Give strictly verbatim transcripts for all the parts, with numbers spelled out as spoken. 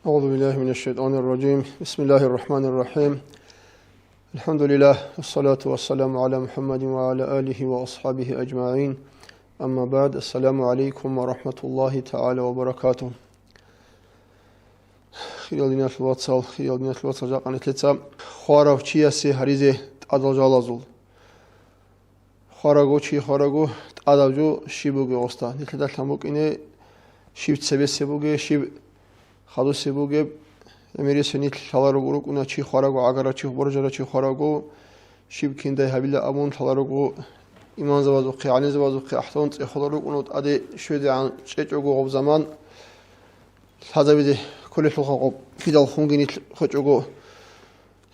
أعوذ بالله من الشيطان الرجيم. بسم الله الرحمن الرحيم. الحمد لله، والصلاة والسلام على محمد وعلى آله وأصحابه أجمعين. أما بعد، السلام عليكم ورحمة الله تعالى وبركاته. Хириял диналъул вацал, хириял диналъул вацал, жакъа нилъеца хварав чиясе гьаризе тӀадал жалазул. Хвараго чи, хвараго тӀадаб жо щиб бугеб гъосда. Нилъеда лъан букӀине щиб цебесеб бугеб, щиб хадусеб бугеб. ГӀемерисеб нилъ лъаларого рукӀуна чи хвараго, гӀагарав чи, боржарав чи хвараго, щиб киндай гьабила абун лъаларого, имамзабазухъе, гӀалимзабазухъе ахӀдавун цӀехолел рукӀуна, тӀаде щвезегӀан чӀечӀого гъоб заман лъазабизе кколелъулха гъоб. Кидал хунги нилъ хочӀого,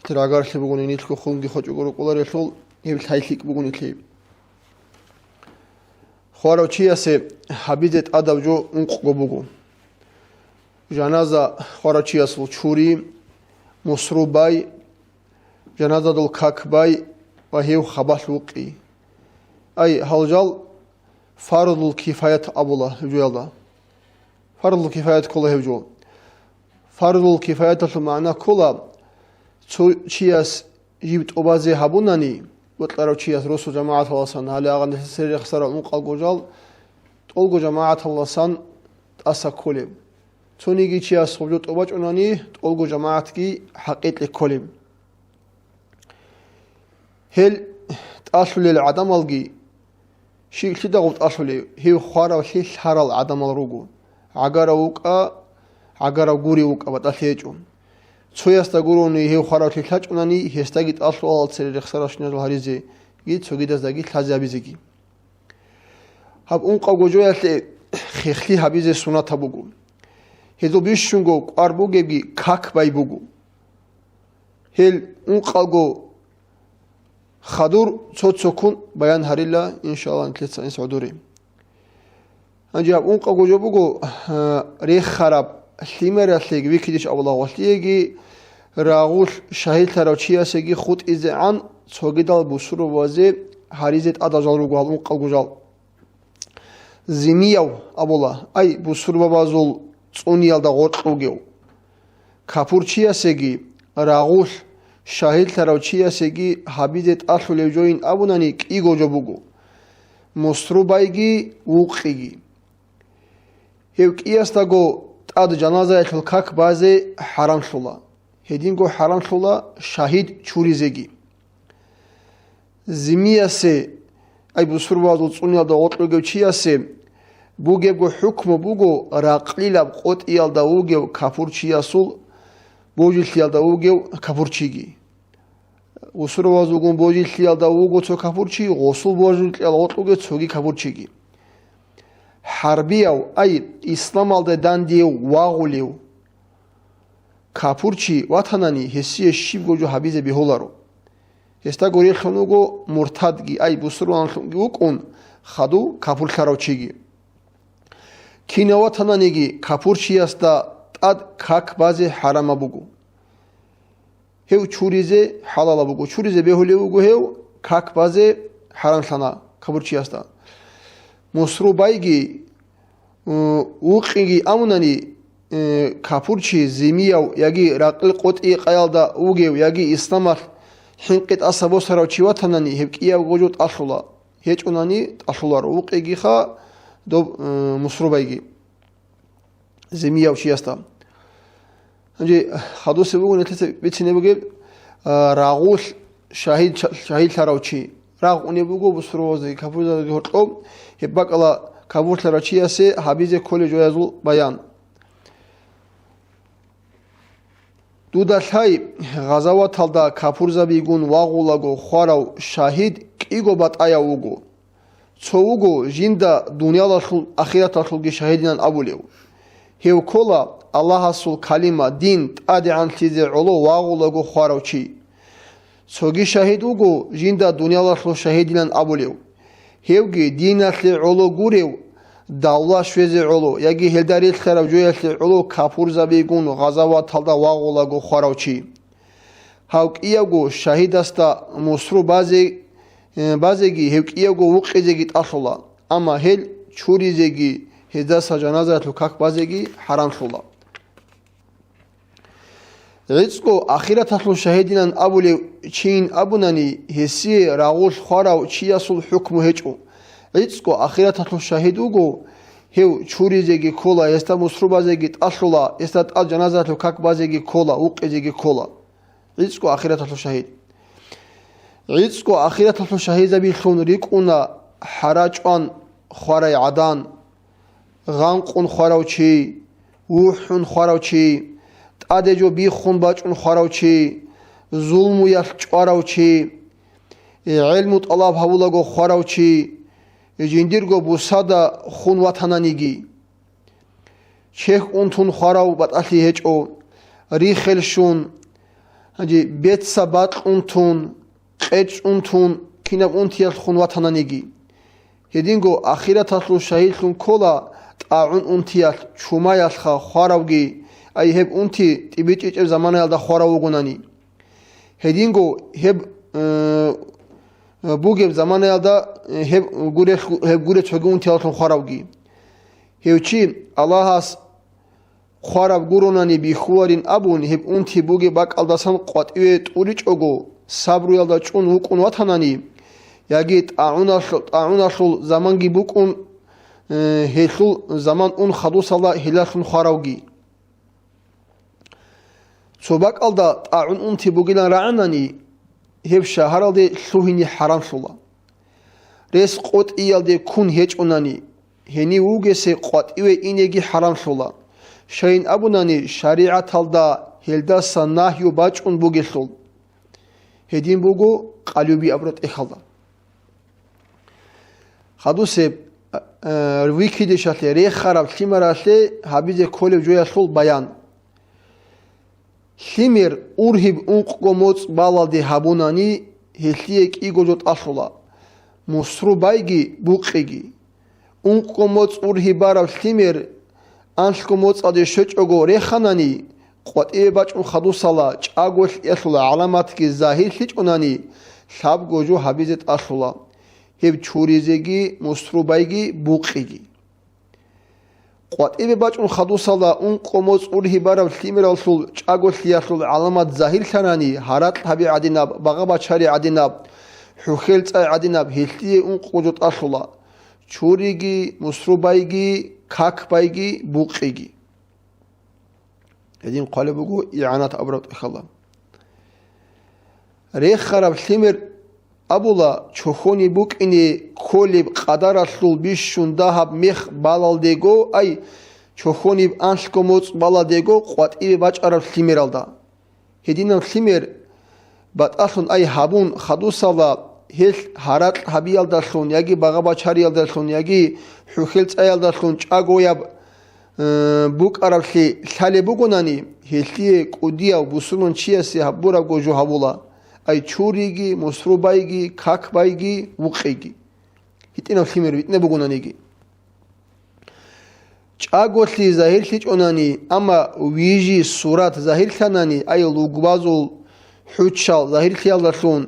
нилъер гӀагарлъи бугони, нилъго хунги хочӀого рукӀуларелъул, гьеб лъай-лъикӀ буго нилъее. Хварав чиясе гьабизе тӀадаб жо ункъго буго. Жаназа хварав чиясул чури, мусру бай, жаназадул как бай ва гьев хабалъ вукъи. Ай, гьал жал фарзул кифаят абула гьеб жоялда. Фарзул кифаят ккола гьеб жо. Фарзул кифаяталъул магӀна ккола, цо чияс жиб тӀубазе гьабунани, бокьарав чияс росу жамагӀаталасан, гьале агъанилъа цере рехсарал ункъалго жал тӀолго жамагӀаталасан тӀаса кколеб. Цониги чияс гъоб жо тӀубачӀунани, тӀолго жамагӀатги хӀакъикъе кколеб. Гьел тӀалъулел гӀадамалги, щиглъидагъуб тӀалъулев, гьев хваравлъи лъарал гӀадамал руго, гӀагарав вукӀа, гӀагарав гурев вукӀа, батӀалъи гьечӀо. Цоясда гурони гьев хваравлъи лъачӀунани, гьесдаги тӀалъугьал цере рехсаралщинал гьаризеги цогидаздаги лъазе гьабизеги. Гьаб ункъавго жоялъе хехлъи гьабизе сунатаб буго. Гьезул бищунго кӀвар бугебги как бай буго. Гьел ункъалго хадур цо-цоккун баян гьарила, иншалла, нилъеца инс гӀодоре. Гьанже гьаб ункъавго жо буго, а, рехараб лъимералъеги вихьидеш абула гъолъиеги, рагъулъ шагьидлъарав чиясеги хутӀизегӀан цогидал бусурбабазе гьаризе тӀадал жал руго гьал ункъалго жал. Зимияв абула, ай, бусурбабазул цӀуниялда гъоркь вугев. Капурчиясеги, рагъулъ шагьидлъарав чиясеги гьабизе тӀалъулев жойин абунани кӀиго жо буго: мусру байги вукъиги. Гьев кӀиясдаго тӀад жаназаялъул как базе хӀарамлъула. Гьединго хӀарамлъула шагьид чуризеги. Зимиясе, ай, бусурбабазул цӀуниялда гъоркь вугев чиясе, бугебго хӀукму буго ракълилаб къотӀиялда вугев капурчиясул божилъиялда вугев капурчиги. Бусурбабазулгун божилъиялда вуго цо капурчи, гъосул божилъиялда гъоркь вугев цоги капурчиги. ХӀарбияв, ай, исламалде дандиев вагъулев капурчи ватанани, гьесие щибго жо гьабизе бегьуларо. Гьесда гурелъун вуго муртадги, ай, бусурманлъунги вукӀун, хадув капурлъарав чиги. Кинав ватананиги капурчиясда тӀад как базе хӀарамаб буго. Гьев чуризе хӀалалаб буго, чуризе бегьулев вуго гьев, как базе хӀарамлъана капурчиясда. Мусру байги, м, вукъиги амунани, э, капурчи зимияв яги ракъил къотӀи-къаялда вугев, яги исламалъ хӀинкъи тӀаса босарав чи ватанани, гьеб кӀиябго жо тӀалъула, гьечӀунани тӀалъуларо, вукъигиха доб, э, мусру байги зимияв чиясда. Гьанже хадусеб буго нилъеца бицине бугеб, а, рагъулъ шагьид, шагьидлъарав чи. Рагъ унеб буго бусурбабаздаги капурзабаздаги гьоркьоб, гьеб бакӀала капурлъарав чиясе гьабизе кколел жоязул баян. Дуда лъай, гъазаваталда капурзабигун вагъулаго хварав шагьид кӀиго батӀаяв вуго. Цо вуго жинда дуниялалъул ахираталъулги шагьидилан абулев. Гьев ккола Аллагьасул калима, дин тӀадегӀанлъизе гӀоло вагъулаго хварав чи. Цоги шагьид вуго жинда дуниялалъул шагьидилан абулев. Гьевги диналъе гӀоло гурев, давла щвезе гӀоло яги гьелда релълъарав жоялъе гӀоло капурзабигун гъазаваталда вагъулаго хварав чи. Гьав кӀиявго шагьидасда мусру базе, э, базеги, гьев кӀиявго вукъизеги тӀалъула, амма гьел чуризеги, гьездаса жаназаялъул как базеги хӀарамлъула. ГӀицӀго ахираталъул шагьидилан абулев чийин абунани, гьесие рагъулъ хварав чиясул хӀукму гьечӀо. ГӀицӀго ахираталъул шагьид вуго, гьев чуризеги ккола, гьесда мусру базеги тӀалъула, гьесда тӀад жаназалъул как базеги ккола, вукъизеги ккола. ГӀицӀго ахираталъул шагьид. ГӀицӀго ахираталъул шагьидзабилъун рикӀкӀуна хӀара чӀван хварай гӀадан, гъанкъун хварав чи, вухӀун хварав чи, тӀаде жо биххун бачӀун хварав чи, зулмуялъ чӀварав чи, гӀелму тӀалаб гьавулаго хварав чи, жиндирго бусада хун ватананиги. Чехь унтун хварав батӀалъи гьечӀо, рихел щун, гьанже беццаб бакьун тун, къечӀун тун, кинаб унтиялъ хун ватананиги. Гьединго ахираталъул шагьидлъун ккола тӀагӀун унтиялъ, чумаялъха хваравги, ай гьеб унти тӀибитӀичӀеб заманаялда хварав вугонани. Гьединго гьеб, э, бугеб заманаялда гьеб гурелъ-, гьеб гуре цоги унтиялъун хваравги. Гьев чи Аллагьас хвараб гуронани бихьуларин абун, гьеб унти бугеб бакӀалдасан къватӀиве тӀуричӀого, сабруялда чӀун вукӀун ватанани, яги тӀагӀуналъ-, тӀагӀуналъул заманги букӀун, э, гьелъул заман ун хадусалда гьелалъун хваравги. Цо бакӀалда тӀагӀун унти бугилан рагӀанани, гьеб шагьаралде лъугьине хӀарамлъула. Рес къотӀиялде ккун гьечӀунани, гьенив вугесе къватӀиве инеги хӀарамлъула, щайин абунани, шаригӀаталда гьелдаса нагью бачӀун бугелъул. Гьедин буго къалъуби абураб тӀехьалда. Хадусеб, э, вихьидешалъе, рехараб лъимералъе гьабизе кколеб жоялъул баян. Лъимер ургьиб ункъго моцӀ балалде гьабунани, гьелъие кӀиго жо тӀалъула: мусру байги, букъиги. Ункъго моцӀ ургьиб бараб лъимер анлъго моцӀалде щвечӀого реханани, къватӀиве бачӀун хадусала чӀаголъиялъул гӀаламатги загьирлъичӀунани, лъабго жо гьабизе тӀалъула: гьеб чуризеги, мусру байги, букъиги. КъватӀибе бачӀун хадусалда ункъо моцӀ ургьиб бараб лъимераллъул чӀаголъиялъул гӀаламат загьирлъанани, гьаракь гьаби гӀадинаб, багъа-бачари гӀадинаб, хӀухьел цӀай гӀадинаб, гьелъие ункъо жо тӀалъула: чуриги, мусрубайги, какбайги, букъиги. Гьедин хъвалеб буго игӀанат абураб тӀехьалда. Рехараб лъимер абула, чохьониб букӀине кколеб къадаралъул бищун дагьаб мех балалдего, ай, чохьониб анлъго моцӀ балалдего къватӀибе бачӀараб лъимералда. Гьединаб лъимер батӀалъун, ай, гьабун хадусала, гьелъ гьаракь гьабиялдалъун яги багъа-бачариялдалъун яги хӀухьел цӀаялдалъун чӀагояб, э, букӀараблъи лъалеб бугонани, гьелъие кӀудияв бусурман чиясе гьабурабго жо гьабула, ай, чуриги, мусрубайги, какбайги, вукъиги. ГьитӀинаб лъимер витӀнаб бугонаниги. ЧӀаголъи загьирлъичӀонани, амма вижи сурат загьирлъанани, ай, лугбазул хӀуччал загьирлъиялдалъун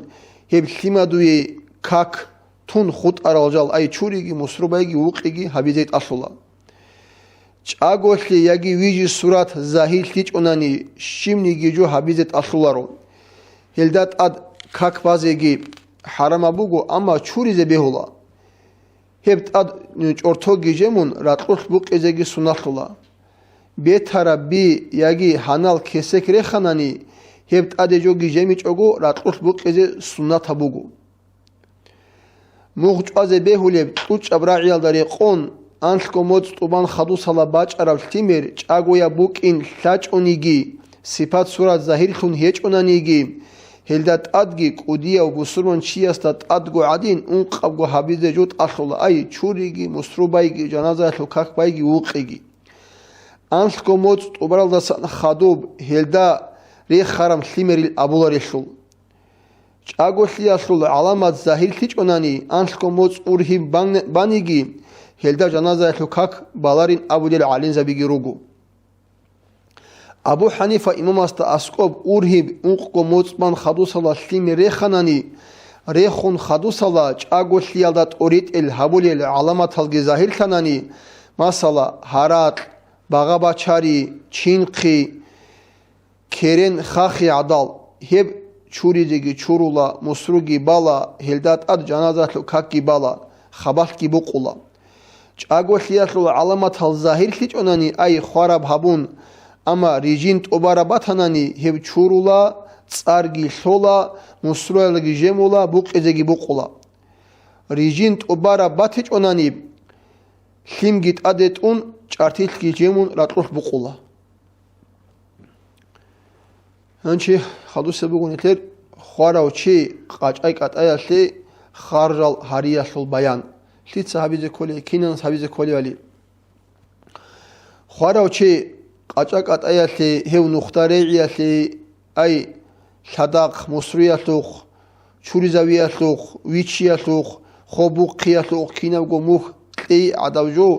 гьеб лъимадуе как тун хутӀарал жал, ай, чуриги, мусрубайги, вукъиги гьабизе тӀалъула. ЧӀаголъи яги вижи сурат загьирлъичӀонани, щибниги жо гьабизе тӀалъуларо. Гьелда тӀад как базеги хӀарамаб буго, амма чуризе бегьула. Гьеб тӀад чӀорто гижемун ракьулъ букъизеги сунналъула. Бетараб би яги гьанал кесек реханани, гьеб тӀаде жо гижемичӀого ракьулъ букъизе суннатаб буго. Мугъ чӀвазе бегьулеб кьучӀаб рагӀиялда рекъон, анлъго моцӀ тӀубан хадусала бачӀараб лъимер чӀагояб букӀин лъачӀониги, сипат-сурат загьирлъун гьечӀонаниги, гьелда тӀадги кӀудияв бусурман чиясда тӀадго гӀадин ункъабго гьабизе жо тӀалъула, ай, чуриги, мусрубайги, жаназаялъул какбайги, вукъиги. Анлъго моцӀ тӀубаралдасан хадуб гьелда рехараб лъимерил абуларелъул. ЧӀаголъиялъул гӀаламат загьирлъичӀонани, анлъго моцӀ ургьиб бан-, баниги, гьелда жаназаялъул как баларин абулел гӀалимзабиги руго. Абу ХӀанифа имамасда аскӀоб ургьиб ункъго моцӀ бан хадусала лъимер реханани, рехун хадусала чӀаголъиялда тӀоритӀел гьабулел гӀаламаталги загьирлъанани, масала, гьаракь, багъа-бачари, чинхъи, керен хахи гӀадал, гьеб чуризеги чурула, мусруги бала, гьелда тӀад жаназалъул какги бала, хабалъги букъула. ЧӀагоялъул гӀаламатал загьирлъичӀонани, ай, хвараб гьабун, амма рижин тӀубараб батанани, гьеб чурула, цӀарги лъола, мусруялги жемула, букъизеги букъула. Рижин тӀубараб батичӀонани, лъимги тӀаде тӀун, чӀартилъги жемун ракьулъ букъула. Гьанчи хадусеб буго нилъер хварав чи къачӀай-кӀатӀаялъе харжал гьариялъул баян. Лъица гьабизе кколей, кинанас гьабизе кколевали. Хварав чи къачӀа-кӀатӀаялъе, гьев нухда регӀиялъе, ай, лъадахъ, мусруялъухъ, чуризавиялъухъ, вичиялъухъ, хоб бухъиялъухъ кинабго мухь кьей гӀадав жо,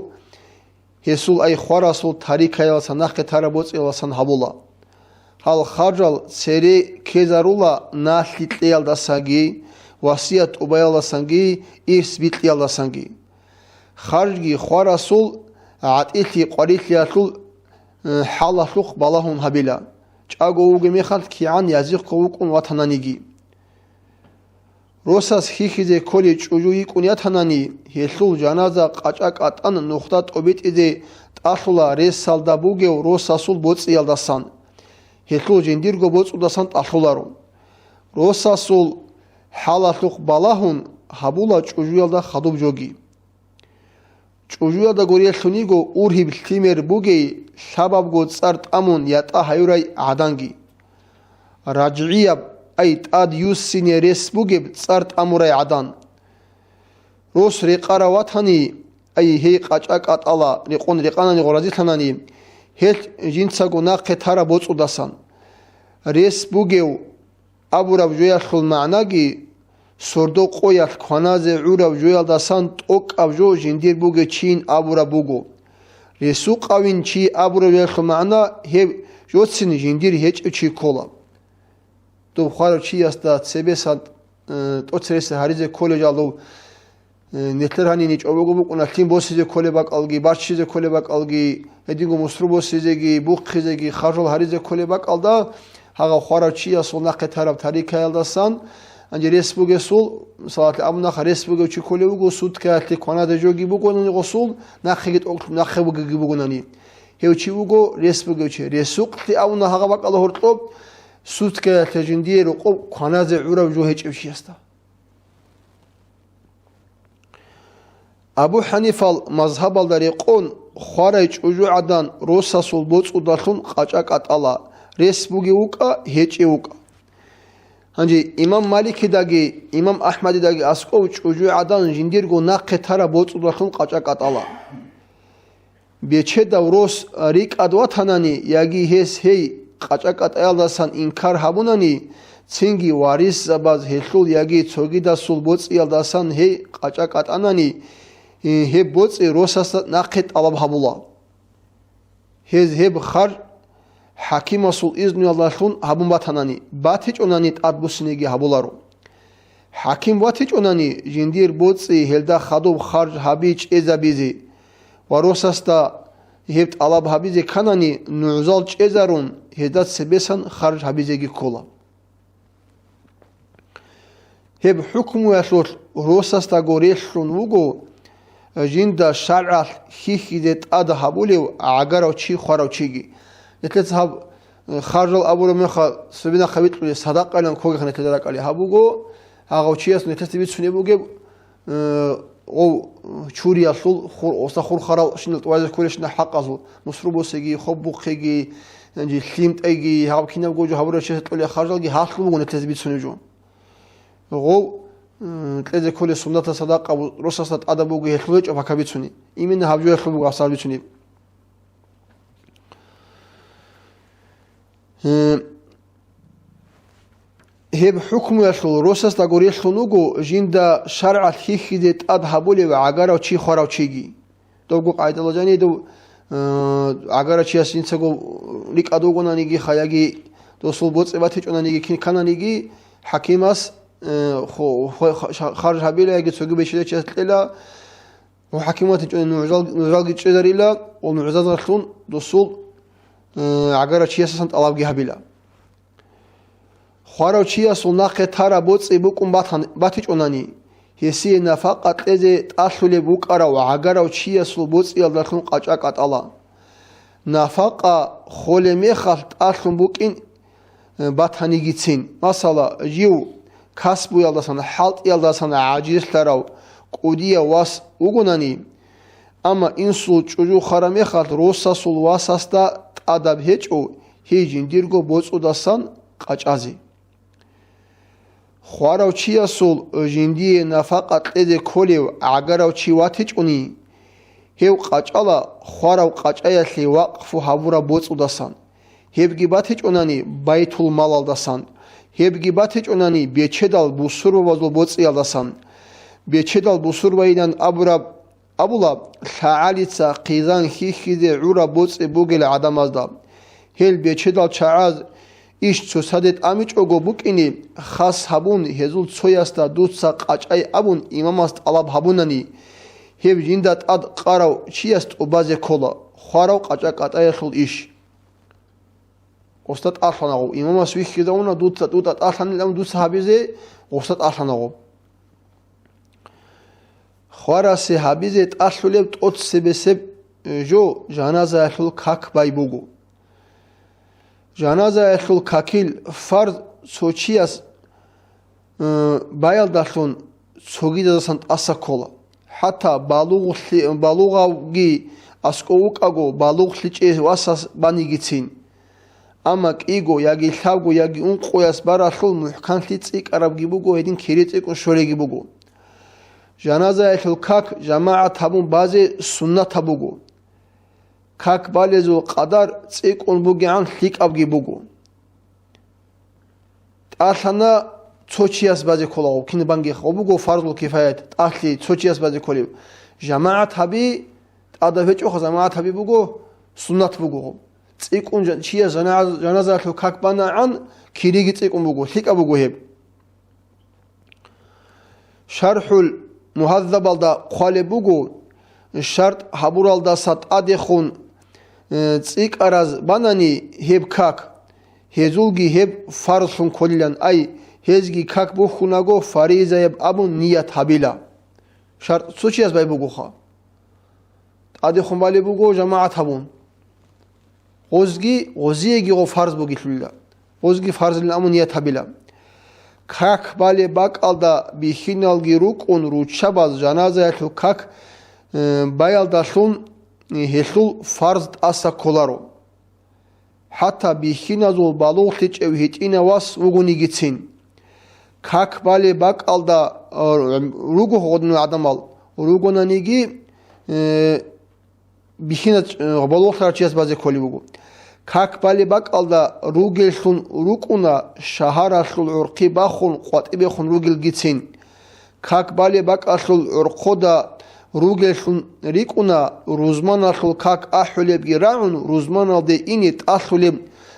гьесул, ай, хварасул тарикаялдасан, нахъе тараб боцӀиялдасан гьабула. Гьал харжал цере ккезарула налъи кьеялдасаги, васият тӀубаялдасанги, ирс бикьиялдасанги. Харжги хварасул гӀатӀилъи-къварилъиялъул, э, хӀалалъухъ балагьун гьабила, чӀаго вугеб мехалъ кигӀан язихъго вукӀун ватананиги. Росас хьихьизе кколей чӀужу йикӀун ятанани, гьелъул жаназа къачӀа-кӀатӀан нухда тӀобитӀизе тӀалъула ресалда бугев росасул боцӀиялдасан, гьелъул жиндирго боцӀудасан тӀалъуларо. Росасул хӀалалъухъ балагьун гьабула чӀужуялда хадуб жоги. ЧӀужуялда гурелъун йиго ургьиб лъимер бугей лъабабго цӀар тӀамун ятӀа гьаюрай гӀаданги. РажгӀияб, ай, тӀад юссине рес бугеб цӀар тӀамурай гӀадан. Рос рекъарав ватани, ай, гьей къачӀа-кӀатӀала рекъон рекъанани гъоразилъанани, гьелъ жинцаго нахъе тараб боцӀудасан. Рес бугев абураб жоялъул магӀнаги, сордо къоялъ кваназе гӀураб жоялдасан тӀокӀаб жо жиндир бугечин абураб буго. Ресукъавин чи абураб жоялъул магӀна гьеб жоцин жиндир гьечӀев чи ккола. Доб хварав чиясда цебесан, э, тӀоцересел гьаризе кколел жал дов Э, нилъер гьанин чӀобого букӀуна лъим босизе кколеб бакӀалги, баччизе кколеб бакӀалги, гьединго мусру босизеги, бухъизеги, харжал гьаризе кколеб бакӀалда, гьагъав хварав чиясул нахъе тараб тарикаялдасан, гьанже рес бугесул, мисалалъе абунаха, рес бугев чи кколев вуго, суткаялъе кванаде жоги бугонани гъосул, нахъеги тӀокӀ-, нахъе бугеги бугонани. Гьев чи вуго рес бугев чи. Ресукълъи абуна гьагъа бакӀалда гьоркьоб, суткаялъе жиндие рокъоб кваназе гӀурав жо гьечӀев чиясда. Абу Ханифал мазгьабалда рекъон, хварай чӀужугӀадан росасул боцӀудалъун къачӀа кӀатӀала, рес бугев вукӀа, гьечӀев вукӀа. Гьанже имам Маликидаги, имам Ахмадидаги аскӀов чӀужугӀадан жиндирго нахъе тараб боцӀудалъун къачӀа кӀатӀала. Бечедав рос рикӀкӀад ватанани яги гьес гьей къачӀа кӀатӀаялдасан инкар гьабунани, цинги варисзабаз гьелъул яги цогидасул боцӀиялдасан гьей къачӀа кӀатӀанани, гьеб боцӀи росасда нахъе тӀалаб гьабула. Гьез гьеб харж хӀакимасул изнуялдалъун гьабун батанани, батичӀонани тӀадбуссинеги гьабуларо. ХӀаким ватичӀонани, жиндир боцӀи гьелда хадуб харж гьаби чӀезабизе ва росасда гьеб тӀалаб гьабизе кканани, нугӀзал чӀезарун, гьезда цебесан харж гьабизеги ккола. Гьеб хӀукмуялъулъ росасдаго релълъун вуго жинда шаргӀалъ хьихьизе тӀад гьабулев гӀагарав чи хварав чиги. Нилъеца гьаб, э, харжал абураб мехалъ, цебе нахъа витӀулеб садакъайилан ккогехъан нилъеда ракӀалде гьабуго, гьагъав чияс нилъеца бицунеб бугеб, э, гъов чуриялъул хур-, оса хурхарал шинал тӀубазе кколещина хӀакъазул, мусру босеги, хоб бухъеги, гьанже лъимтӀайги, гьаб кинабго жо гьабурав чияс кьолеб харжалги гьалъул буго нилъеца бицунеб жо. Гъов, м, кьезе кколеб суннатал садакъа бу-, росасда тӀадаб буго гьелъул гьечӀо пака бицуни. Именно гьаб жо гьелъул буго асар бицуни. Э, гьеб хӀукмуялъул росасдаго релълъун вуго жинда шаргӀалъ хьихьизе тӀад гьабулев гӀагарав чи хварав чиги. Добго къайдала жаниб дов, э, гӀагарав чияс жинцаго рикӀкӀад вугонаниги, хаяги досул боцӀи батичӀонаниги, кин ккананиги, хӀакимас, э, хо-, хо-, ха-, ша-, харж гьабила яги цоги бечедав чияс кьела, ва хӀаким ватичӀони нугӀзал-, нугӀзалги чӀезарила, ва нугӀзазалъун досул, э, гӀагарав чиясасан тӀалабги гьабила. Хварав чиясул нахъе тараб боцӀи букӀун батан-, батичӀунани, гьесие нафакъа кьезе тӀалъулеб вукӀарав гӀагарав чиясул боцӀиялдалъун къачӀа кӀатӀала. Нафакъа холеб мехалъ тӀалъун букӀин, э, батанигицин. Масала, жив касбуялдасан, хӀалтӀиялдасан гӀажизлъарав кӀудияв вас вугонани, амма инсул чӀужу хвараб мехалъ росасул васасда тӀадаб гьечӀо гьей жиндирго боцӀудасан къачӀазе. Хварав чиясул жиндие нафакъа кьезе кколев гӀагарав чи ватичӀуни, гьев къачӀала хварав къачӀаялъе вакъфу гьабураб боцӀудасан, гьебги батичӀунани байтул-малалдасан, гьебги батичӀунани бечедал бусурбабазул боцӀиялдасан. Бечедал бусурбайилан абураб абула, лъагӀалица хъизан хьихьизе гӀураб боцӀи бугел гӀадамазда. Гьел бечедал чагӀаз иш цоцаде тӀамичӀого букӀине, хас гьабун, гьезул цоясда дуца къачӀай абун имамас тӀалаб гьабунани, гьеб жинда тӀад къарав чияс тӀубазе ккола, хварав къачӀа кӀатӀаялъул иш. Гъосда тӀалъана гъов. Имамас вихьизавуна, дуца, дуда тӀалъанилан дуца гьабизе, гъосда тӀалъана гъов. Хварасе гьабизе тӀалъулеб тӀоцебесеб жо жаназаялъул как бай буго. Жаназаялъул какил фарз цо чияс, э, баялдалъун цогидазасан тӀаса ккола. ХӀатта балугълъи-, балугъавги аскӀов вукӀаго, балугълъичӀей васас банигицин. Амма кӀиго, яги лъабго, яги ункъояс баралъул мухӀканлъи цӀикӀкӀарабги буго, гьедин кири цӀикӀкӀун щолейги буго. Жаназаялъул как жамагӀат гьабун базе суннатаб буго. Как балезул къадар цӀикӀкӀун бугегӀан лъикӀабги буго. ТӀалъана цо чияс базе кколаго, кин бангех, гъо буго фарзул кифаят, тӀалъи цо чияс базе кколев. ЖамагӀат гьаби, тӀадаб гьечӀоха, жамагӀат гьаби буго, суннат буго гъо. ЦӀикӀкӀун жа-, чияс жанагӀаз-, жаназаялъул как банагӀан, кириги цӀикӀкӀун буго, лъикӀаб буго гьеб. ШархӀул Мугьаззабалда хъвалеб буго, шартӀ гьабуралдаса тӀадехун, э, цӀикӀкӀараз банани гьеб как, гьезулги гьеб фарзлъун кколилан, ай, гьезги как бухьунаго фаризаяб абун ният гьабила. ШартӀ цо чияс бай бугоха. ТӀадехун балеб буго жамагӀат гьабун. Гъозги, гъозиеги гъо фарз бугелъулила. Гъозги фарзилин амун ният гьабила. Как балеб бакӀалда бихьиналги рукӀун руччабаз жаназаялъул как, э, баялдалъун, э, гьелъул фарз тӀаса кколаро. ХӀатта бихьиназул балугълъичӀев гьитӀинав вас вугонигицин. Как балеб бакӀалда, э, руго гъодинал гӀадамал, ругонаниги, э, бихьинач-, э, балугълъарав чияс базе кколеб буго. Как балеб бакӀалда ругеллъун рукӀуна шагьаралъул гӀурхъи бахун къватӀибехун ругелгицин. Как балеб бакӀалъул гӀурхъода ругеллъун рикӀуна, рузманалъул как ахӀулебги рагӀун, рузманалде ине тӀалъулеб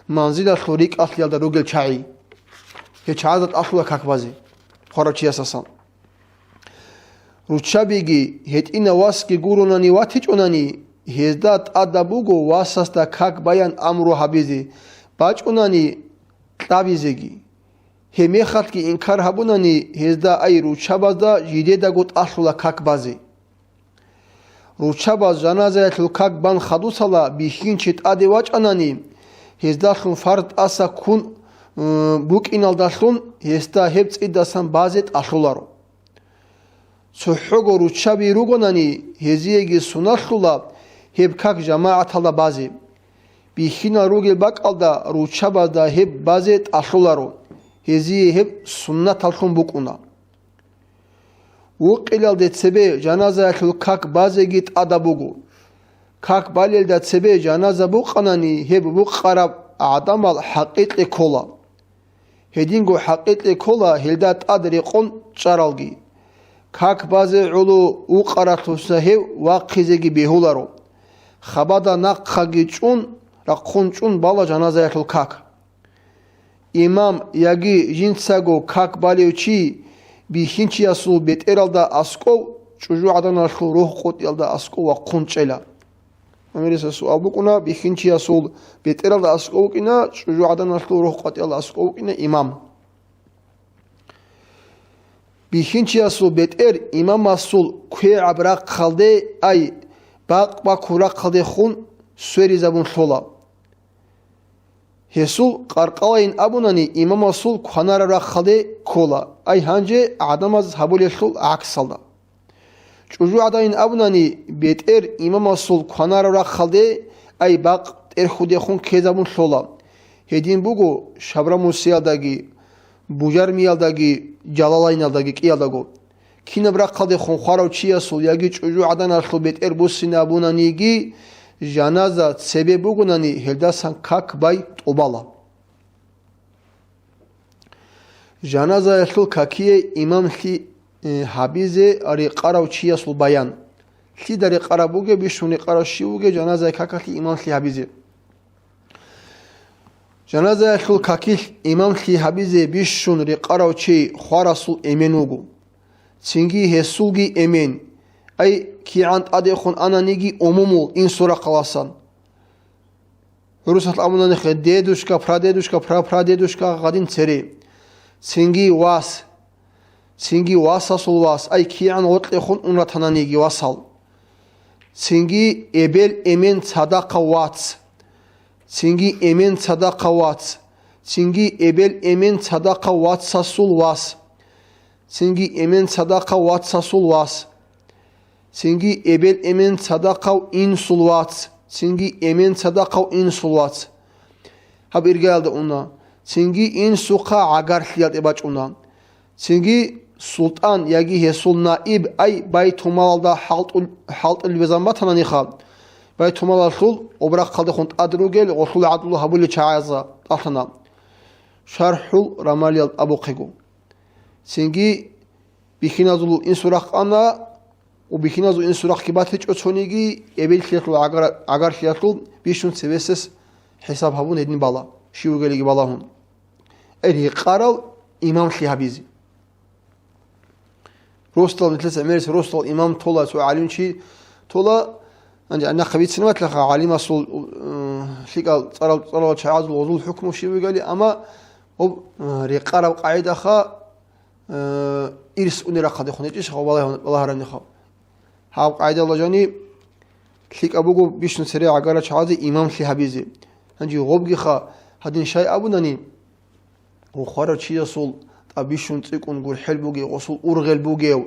манзилалъул рикӀкӀалъиялда ругел чагӀи. Гьел чагӀазда тӀалъула как базе, хварав чиясасан. Руччабиги, гьитӀинав васги гуронани ватичӀунани, гьезда тӀадаб буго васасда как баян амру гьабизе, бачӀунани кьабизеги. Гьеб мехалъги инкар гьабунани гьезда, ай, руччабазда жидедаго тӀалъула как базе. Руччабаз жаназаялъул как бан хадусала бихьинчи тӀаде вачӀанани, гьездалъун фарз тӀаса ккун, м, букӀиналдалъун гьесда гьеб цӀидасан базе тӀалъуларо. ЦохӀого руччаби ругонани, гьезиеги суналъула гьеб как жамагӀаталда базе. Бихьинал ругел бакӀалда руччабазда гьеб базе тӀалъуларо, гьезие гьеб суннаталлъун букӀуна. Вукъилалде цебе жаназаялъул как базеги тӀадаб буго. Как балелда цебе жаназа букъанани, гьеб букъараб гӀадамал хӀакъикъе ккола. Гьединго хӀакъикъе ккола гьелда тӀад рекъон чӀаралги. Как базе гӀоло вукъаралъуса гьев вахъизеги бегьуларо. Хабада нахъаги чӀун, рахъун чӀун бала жаназаялъул как. Имам яги жинцаго как балев чи бихьинчиясул бетӀералда аскӀов, чӀужугӀаданалъул рогь къотӀиялда аскӀов вахъун чӀела. Гьанираса суал букӀуна, бихьинчиясул бетӀералда аскӀов вукӀина, чӀужугӀаданалъул рогь къотӀиялда аскӀов вукӀина имам. Бихьинчиясул бетӀер имамасул квегӀаб рахъалде, ай, бакъ баккун рахъалдехун сверизабун лъола. Гьесул къаркъалайин абунани, имамасул кванараб рахъалде ккола, ай, гьанже гӀадамаз гьабулелъул гӀаксалда. ЧӀужугӀадайин абунани, бетӀер имамасул кванараб рахъалде, ай, бакъ тӀерхьудехун ккезабун лъола. Гьедин буго Шабрамусиялдаги, Бужармиялдаги, Жалалайналдаги кӀиялдаго. Кинаб рахъалдехун хварав чиясул яги чӀужугӀаданалъул бетӀер буссинабунаниги, жаназа цебе бугонани, гьелдасан как бай тӀубала. Жаназаялъул какие имамлъи, э, гьабизе рекъарав чиясул баян. Лъида рекъараб бугеб, бищун рекъарав щив вугев жаназаялъул какалъе имамлъи гьабизе? Жаназаялъул какилъ имамлъи гьабизе бищун рекъарав чи хварасул эмен вуго. Цинги гьесулги эмен, ай, кигӀан тӀадехун ананиги умумул, инсул рахъаласан. ГӀурусалъ абунанихъе, дедушка, прадедушка, прапрадедушка гьадин цере. Цинги вас. Цинги васасул вас, ай, кигӀан гъоркьехун ун ратананиги васал. Цинги эбел-эмен цадахъав вац. Цинги эмен цадахъав вац. Цинги эбел-эмен цадахъав вацасул вас. Цинги эмен цадахъав вацасул вас. Цинги эбел-эмен цадахъав инсул вац, цинги эмен цадахъав инсул вац. Гьаб иргаялда уна. Цинги инсухъа гӀагарлъиялде бачӀуна. Цинги султӀан яги гьесул наиб, ай, байтумалалда хӀалтӀул-, хӀалтӀулеб заман батананиха, байтумалалъул обрахъалдехун тӀад ругел гъолъул гӀадлу гьабулел чагӀазда тӀалъана. ШархӀул Рамалиялда абухъего. Цинги бихьиназул инсурахъ ана, ва бихьиназул инсурахъги батичӀо цониги, эбеллъиялъул гӀагар-, гӀагарлъиялъул бищун цевесес хӀисаб гьабун гьедин бала, щив вугелиги балагьун. Рекъарал имамлъи гьабизе. Росдал, нилъеца гӀемерис росдал имам тола, цо гӀалимчи тола, гьанже гьанахъа бицинабатлъаха гӀалимасул, э, лъикӀал цӀарал, цӀарал чагӀазул гъозул хӀукму щив вугели, амма гьоб, э, рекъараб къагӀидаха, э, ирс унел рахъалдехун гьечӀищ гьав балагь-, балагьараниха. Гьаб къайдала жани лъикӀаб буго бищун цере гӀагара чагӀазе имамлъи гьабизе. Гьанже гъобгиха гьадин щай абунани, гъо хварав чиясул тӀад бищун цӀикӀкӀун гурхӀел бугев, гъосул ургъел бугев.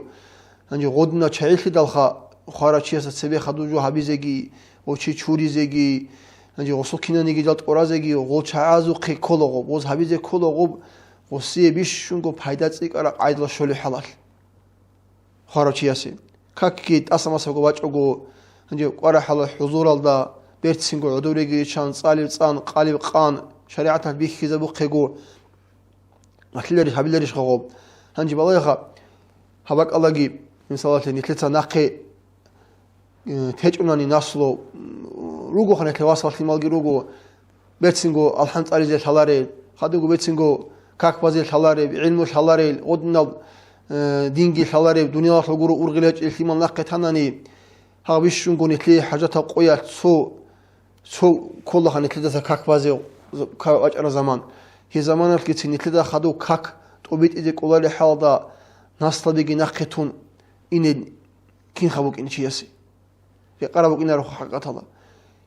Гьанже гъодинал чагӀилъидалха хварав чиясда цебе хадув жо гьабизеги, гъо чи чуризеги, гьанже гъосул кинаниги жал тӀоразеги, гъол чагӀазухъе ккола гъоб, гъоз гьабизе ккола гъоб, гъосие бищунго пайда цӀикӀкӀараб къайдала щолеб хӀалалъ хварав чиясе. Какги тӀаса-масаго бачӀого, гьанже кӀварахӀала хӀузуралда берцинго гӀодовреги риччан, цӀалеб цӀан, къалеб къан, шаригӀаталъ бихьизабухъего, гьалъиларищ, гьабиларищ гъагъоб? Гьанже балагьеха, гьаб бакӀалдаги, мисалалъе, нилъеца нахъе, э, течӀунани наслу, м, ругоха нилъер васал лъималги руго, берцинго алхӀам цӀализе лъаларел, хадуго берцинго как базе лъаларел, гӀилму лъаларел, гъодинал, э, динги лъаларел, дуниялалъул гуро ургъел гьечӀел лъимал нахъе танани, гьаб бищунго нилъее хӀажатаб къоялъ цо, цо кколаха нилъедаса как базе, как бачӀараб заман. Гьеб заманалъгицин нилъеда хадув как тӀобитӀизе кӀолареб хӀалда наслабиги нахъе тун ине кинха букӀин чиясе. Рекъараб букӀинаро хӀакъатала.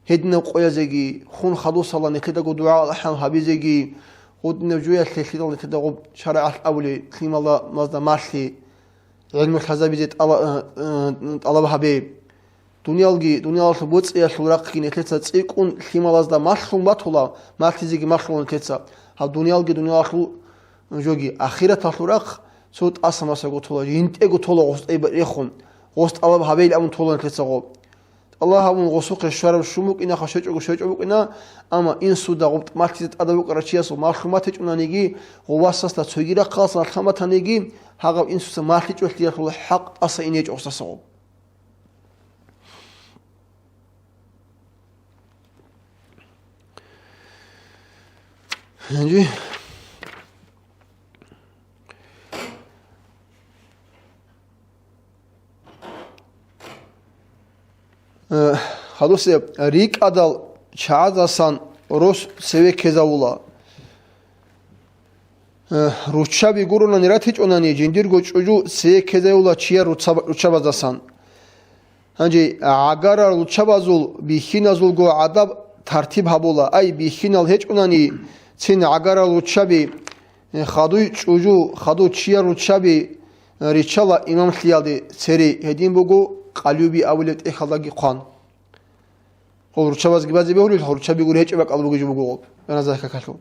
Гьединаб къоязеги, хун хадусала нилъедаго дугӀа-алхӀам гьабизеги, гъудинаб жуялъе лъидал нилъеда гъоб шаригӀалъ абулей лъималазда малъи, гӀилму лъазабизе тӀала-, э, э, тӀалаб гьабе. Дуниялги, дуниялалъул боцӀиялъул рахъги нилъеца цӀикӀкӀун лъималазда малъун батула, малъизеги малъула нилъеца. Гьаб дуниялги дуниялалъул жоги, ахираталъул рахъ цо тӀаса-масаго тола, жинтӀего тола гъос тӀайба рехун, гъос тӀалаб гьабейил абун тола нилъеца гъо. ТӀалаб гьабун гъосухъе щвараб щун букӀинаха, щвечӀого щвечӀо букӀина, амма инсуда гъоб малъизе тӀадаб букӀарав чиясул малъун батичӀунаниги, гъов васасда цоги рахъаласан алхъан батаниги, гьагъав инсуца малъичӀолъиялъул хӀакъ тӀаса инечӀо гъосдаса гъо. Гьанже, э, хадусе рикӀадал чагӀаздасан рос цеве ккезавула. Э, руччаби гуронани ратичӀонани, жиндирго чӀужу цее ккезаюла чияр руцаб-, руччабаздасан. Гьанже гӀагарал руччабазул бихьиназулго гӀадаб тартиб гьабула, ай, бихьинал гьечӀонани, цин гӀагарал руччаби, э, хадуй чӀужу, хадуй чияр руччаби, э, риччала имамлъиялде цере, гьедин буго къалюби абулеб тӀехьалдаги хъван. Гъол руччабазги базе бегьулел, руччаби гури гьечӀеб бакӀал бугеб жо буго гъоб, жаназа какалъул.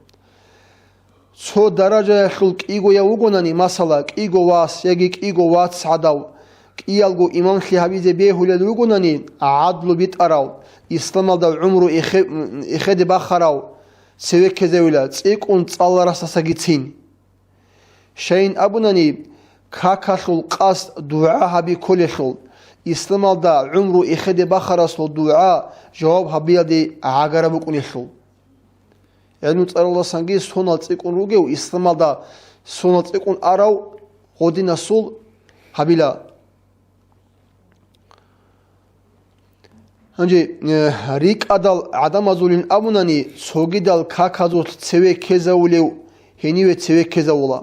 Цо даражаялъул кӀигояв вугонани, масала, кӀиго вас яги кӀиго вацгӀадав, кӀиялго имамлъи гьабизе бегьулел ругонани, гӀадлу битӀарав, исламалда гӀумру эхе-, эхеде бахарав, цеве ккезавила, цӀикӀкӀун цӀаларасдасагицин. Щайин абунани, какалъул къасд дугӀа гьаби кколелъул, исламалда гӀумру эхеде бахарасул дугӀа жаваб гьабиялде гӀагараб букӀунелъул. ГӀелму цӀаралдасанги сонал цӀикӀкӀун ругев, исламалда сонал цӀикӀкӀун арав гъодинасул гьабила. Гьанже, э, рикӀкӀадал гӀадамазулин абунани, цогидал каказулъ цеве ккезавулев гьениве цеве ккезавула.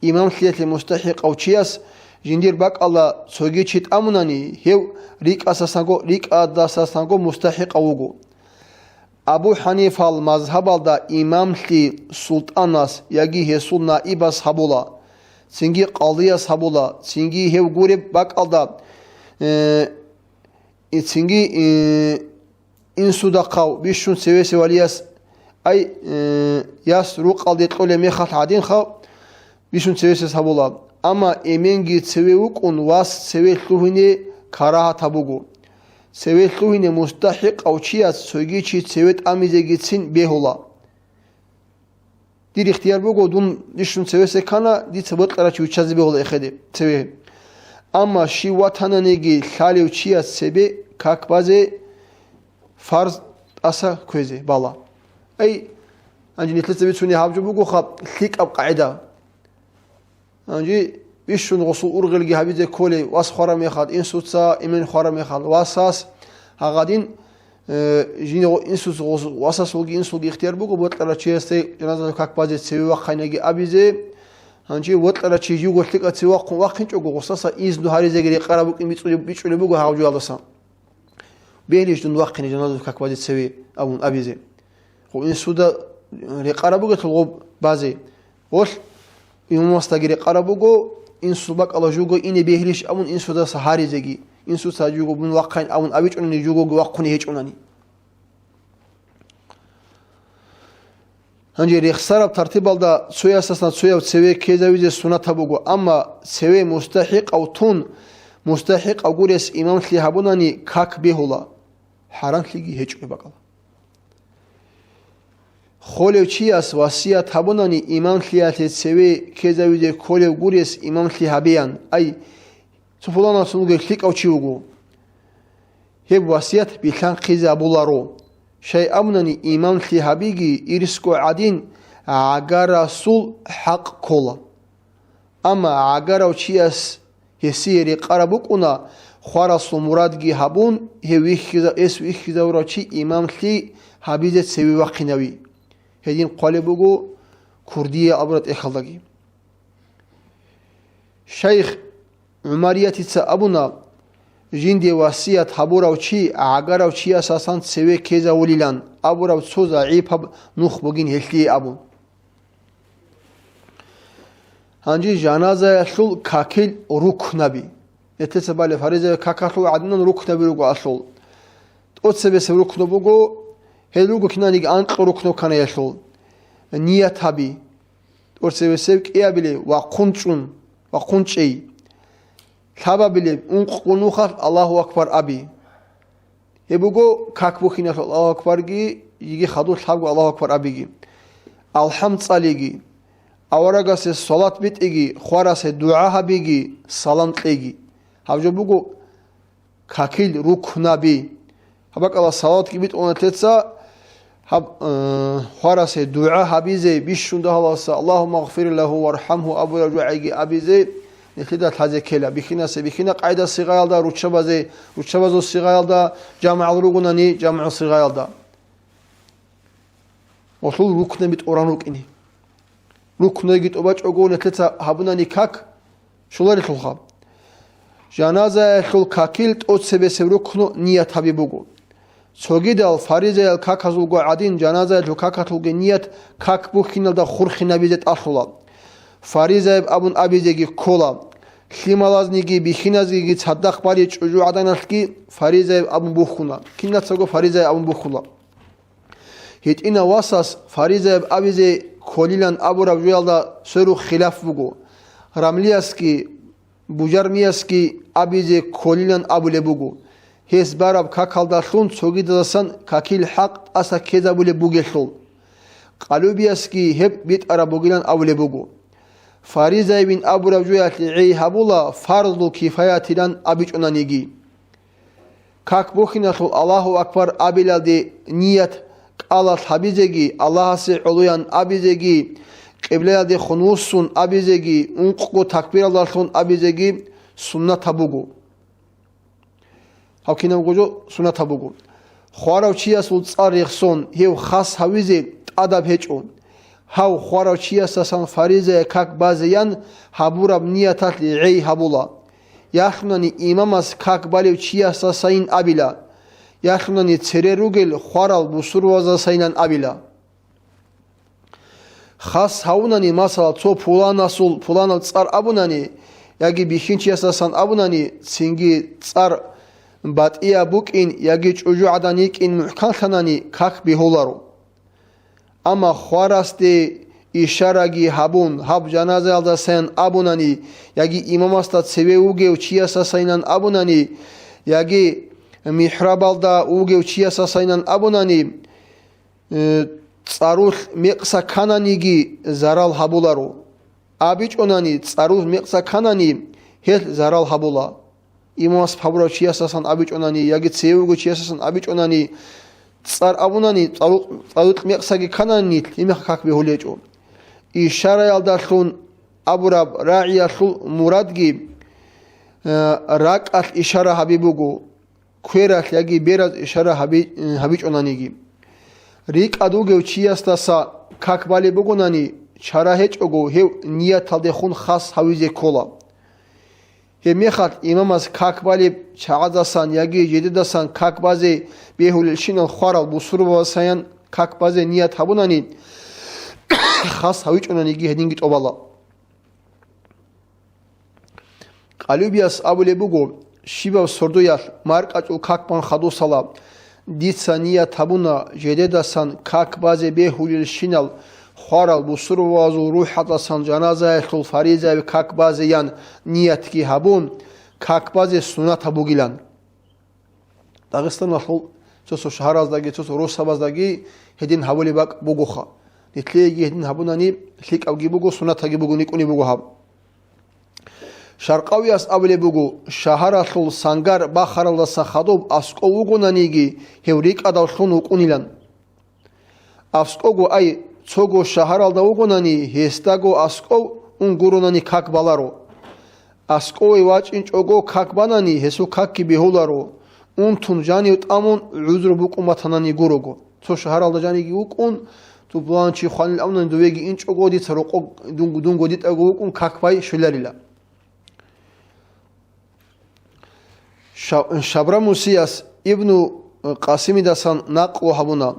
Имамлъиялъе мустахӀикъав чияс жиндир бакӀалда цоги чи тӀамунани, гьев рикӀасасанго, рикӀкӀадасасанго мустахӀикъав вуго. Абу ХӀанифал мазгьабалда имамлъи султӀанас яги гьесул наибас гьабула, цинги къалияс гьабула, цинги гьев гуреб бакӀалда, э, и цинги, э, инсудахъав бищун цевесев валияс, ай, э, яс рукъалде кьолеб мехалъ гӀадинха бищун цевесес гьабула. Амма эменги цеве вукӀун вас цеве лъугьине карагьат гьабуго. Цеве лъугьине мустахӀикъав чияс цоги чи цеве тӀамизегицин бегьула. Дир ихтияр буго, дун рищун цевесе ккана, дица бокьарав чи виччазе бегьула эхеде цеве. Амма щив ватананиги лъалев чияс цебе как базе фарз тӀаса кквезе бала. Ай, гьанже нилъеца бицунеб гьаб жо бугоха лъикӀаб къагӀида. Гьанже бищун гъосул ургъелги гьабизе кколей, вас хвараб мехалъ инсуца, эмен хвараб мехалъ васас, гьагъадин, э, жиндир инсуц гъос-, васасулги инсулги ихтияр буго бокьарав чиясде жаназаялъул как базе цеве вахъайнаги абизе. Гьанже бокьарав чи живго лъикӀав цеве вахъун вахъинчӀого, гъосаса изну гьаризеги рекъараб букӀин бицӀулеб-, бичӀчӀулеб буго гьав жоялдаса. Бегьлищ дун вахъине жаназаялъул как базе цеве абун абизе. Гъов инсуда рекъараб бугелъул гъоб базе. Гъолъ имамасдаги рекъараб буго, инсул бакӀалда жуго ине бегьлищ абун инсудаса гьаризеги, инсуца жуго мун вахъайин абун абичӀунани жугоги вахъуни гьечӀунани. Гьанже рехсараб тартибалда цоясдасан цояв цеве ккезавизе сунатаб буго, амма цеве мустахӀикъав тун, мустахӀикъав гурес имамлъи гьабунани как бегьула, хӀарамлъиги гьечӀо гьеб бакӀалда. Холев чияс васият гьабунани имамлъиялъе цеве ккезавизе кколев гурес имамлъи гьабеян, ай, цо пуланасул вугев лъикӀав чи вуго. Гьеб васият билълъанхъизабуларо. Щай абунани, имамлъи гьабиги ирсго гӀадин, гӀагарасул хӀакъ ккола. Амма гӀагарав чияс гьесие рекъараб букӀуна, хварасул мурадги гьабун, гьев вихьиза-, гьес вихьизавурав чи имамлъи гьабизе цеве вахъинави. Гьедин хъвалеб буго Курдия абураб тӀехьалдаги. Шайх ГӀумариятица абуна, жинде васият гьабурав чи гӀагарав чиясасан цеве ккезавулилан абураб цо загӀипаб нух бугин гьелъие абун. Гьанже жаназаялъул какил рукнаби. Нилъеца балеб, фаризаби какалъул гӀадинан рукнаби руго алъул. ТӀоцебесеб рукну буго, гьел руго кинаниги анкьго рукну кканаялъул. Ният гьаби. ТӀоцебесеб кӀиабилеб вахъун чӀун, вахъун чӀей. Лъабабилеб ункъго нухалъ Аллагьу акбар аби. Гьеб буго как бухьиналъул Аллагьу акбарги, йиги хадуб лъабго Аллагьу акбар абиги. АлхӀам цӀалиги, аварагасе салат битӀиги, хварасе дугӀа гьабиги, салам кьеги. Гьаб жо буго какил рукнаби. Гьаб бакӀалда салатги битӀуна лъеца, гьаб, э, хварасе дугӀа гьабизе бищун дагьаласа, «Аллагьумма гъфир лагьу вархӀамгьу» абураб дугӀаги абизе, нилъеда лъазе ккела. Бихьинасе бихьина къайда сигъаялда, руччабазе, руччабазул сигъаялда, жамагӀал ругонани, жамагӀал сигъаялда. Гъолъул рукнаби тӀуран рукӀине. Рукнуги тӀубачӀого нилъеца гьабунани как щоларелъулха. Жаназаялъул какил тӀоцебесеб рукну ният гьаби буго. Цогидал фаризаял каказулго гӀадин, жаназаялъул какалъулги ният как бухьиналда хурхинабизе тӀалъула. Фаризаяб абун абизеги ккола. Лъималазниги бихьиназниги цадахъ балей чӀужугӀаданалъги фаризаяб абун бухьуна. Кинацаго фаризаяб абун бухьула. ГьитӀинав васас фаризаяб абизе кколилан абураб жоялда сверухъ хилаф буго. Рамлиясги Бужармиясги абизе кколилан абулеб буго. Гьес бараб какалдалъун цогидазасан какил хӀакъ тӀаса ккезабулеб бугелъул, къалубиясги гьеб битӀараб бугилан абулеб буго. Фаризаябин абураб жоялъе гӀей гьабула фарзул кифаятилан абичӀонаниги. Как бухьиналъул Аллагьу акбар абилалде ният кӀалалъ гьабизеги, Аллагьасе гӀолоян абизеги, къиблаялдехун вуссун абизеги, ункъго такбиралдалъун абизеги суннатаб буго. Гьав кинабго жо суннатаб буго. Хварав чиясул цӀар рехсон гьев хас гьавизе тӀадаб гьечӀо. Гьав хварав чиясдасан фаризая как базеян гьабураб нияталъ гӀей гьабула. Ялъунани имамас как балев чиясдасайин абила. Ялъунани цере ругел хварал бусурбабаздасайилан абила. Хас гьавунани, масала, цо пуланасул пуланал цӀар абунани, яги бихьинчиясдасан абунани, цинги цӀар батӀияб букӀин яги чӀужугӀадан йикӀин мухӀканлъанани, как бегьуларо. Амма хварасде ишараги гьабун, гьаб жаназаялдасайин абунани, яги имамасда цеве вугев чиясдасайилан абунани, яги михӀрабалда вугев чиясдасайилан абунани, э, цӀарулъ мекъса ккананиги зарал гьабуларо. АбичӀонани, цӀарулъ мекъса кканани, гьелъ зарал гьабула. Имамас гьабурав чиясдасан абичӀонани яги цеве вугев чиясдасан абичӀонани, цӀар абунани, цӀару-, цӀарулъ мекъсаги кканани, гьеб мехалъ как бегьулеб гьечӀо. Ишараялдалъун абураб рагӀиялъул мурадги, э, ракӀалъ ишара гьаби буго, квералъ яги бераз ишара гьаби-, гьабичӀонаниги. РикӀад вугев чиясдаса как балеб бугонани, чара гьечӀого гьев нияталдехун хас гьавизе ккола. Гьеб мехалъ имамас как балеб чагӀаздасан яги жидедасан как базе бегьулелщинал хварал бусурбабаздасайин как базе ният гьабунани, хас гьавичӀонаниги гьединги тӀобала. Къалубияс абулеб буго, щибаб сордоялъ маркӀачӀул как бан хадусала, дица ният гьабуна жидедасан как базе бегьулелщинал хварал бусурбабазул рухӀалдасан жаназаялъул фаризаяб как базеян ниятги гьабун, как базе суннатаб бугилан. Дагъистаналъул цо-цо шагьараздаги, цо-цо росабаздаги гьедин гьабулеб бакӀ бугоха. Нилъееги гьедин гьабунани, лъикӀабги буго, суннатаги буго, никӀунеб буго гьаб. Шаркъавияс абулеб буго, шагьаралъул сангар бахаралдаса хадуб аскӀов вугонаниги, гьев рикӀадавлъун вукӀунилан. АскӀого, ай, цого шагьаралда вугонани, гьесдаго аскӀов ун гуронани как баларо. АскӀове вачӀинчӀого как банани, гьесул какги бегьуларо, унтун жанив тӀамун гӀузру букӀун батанани гурого. Цо шагьаралда жаниги вукӀун, дуб пуланчи хванил абунани, довеги инчӀого, дица рокъо дунго, дунго дитӀаго вукӀун как бай щвеларила. Ша-, Шабрамусияс Ибну Къасимидасан накълу гьабуна,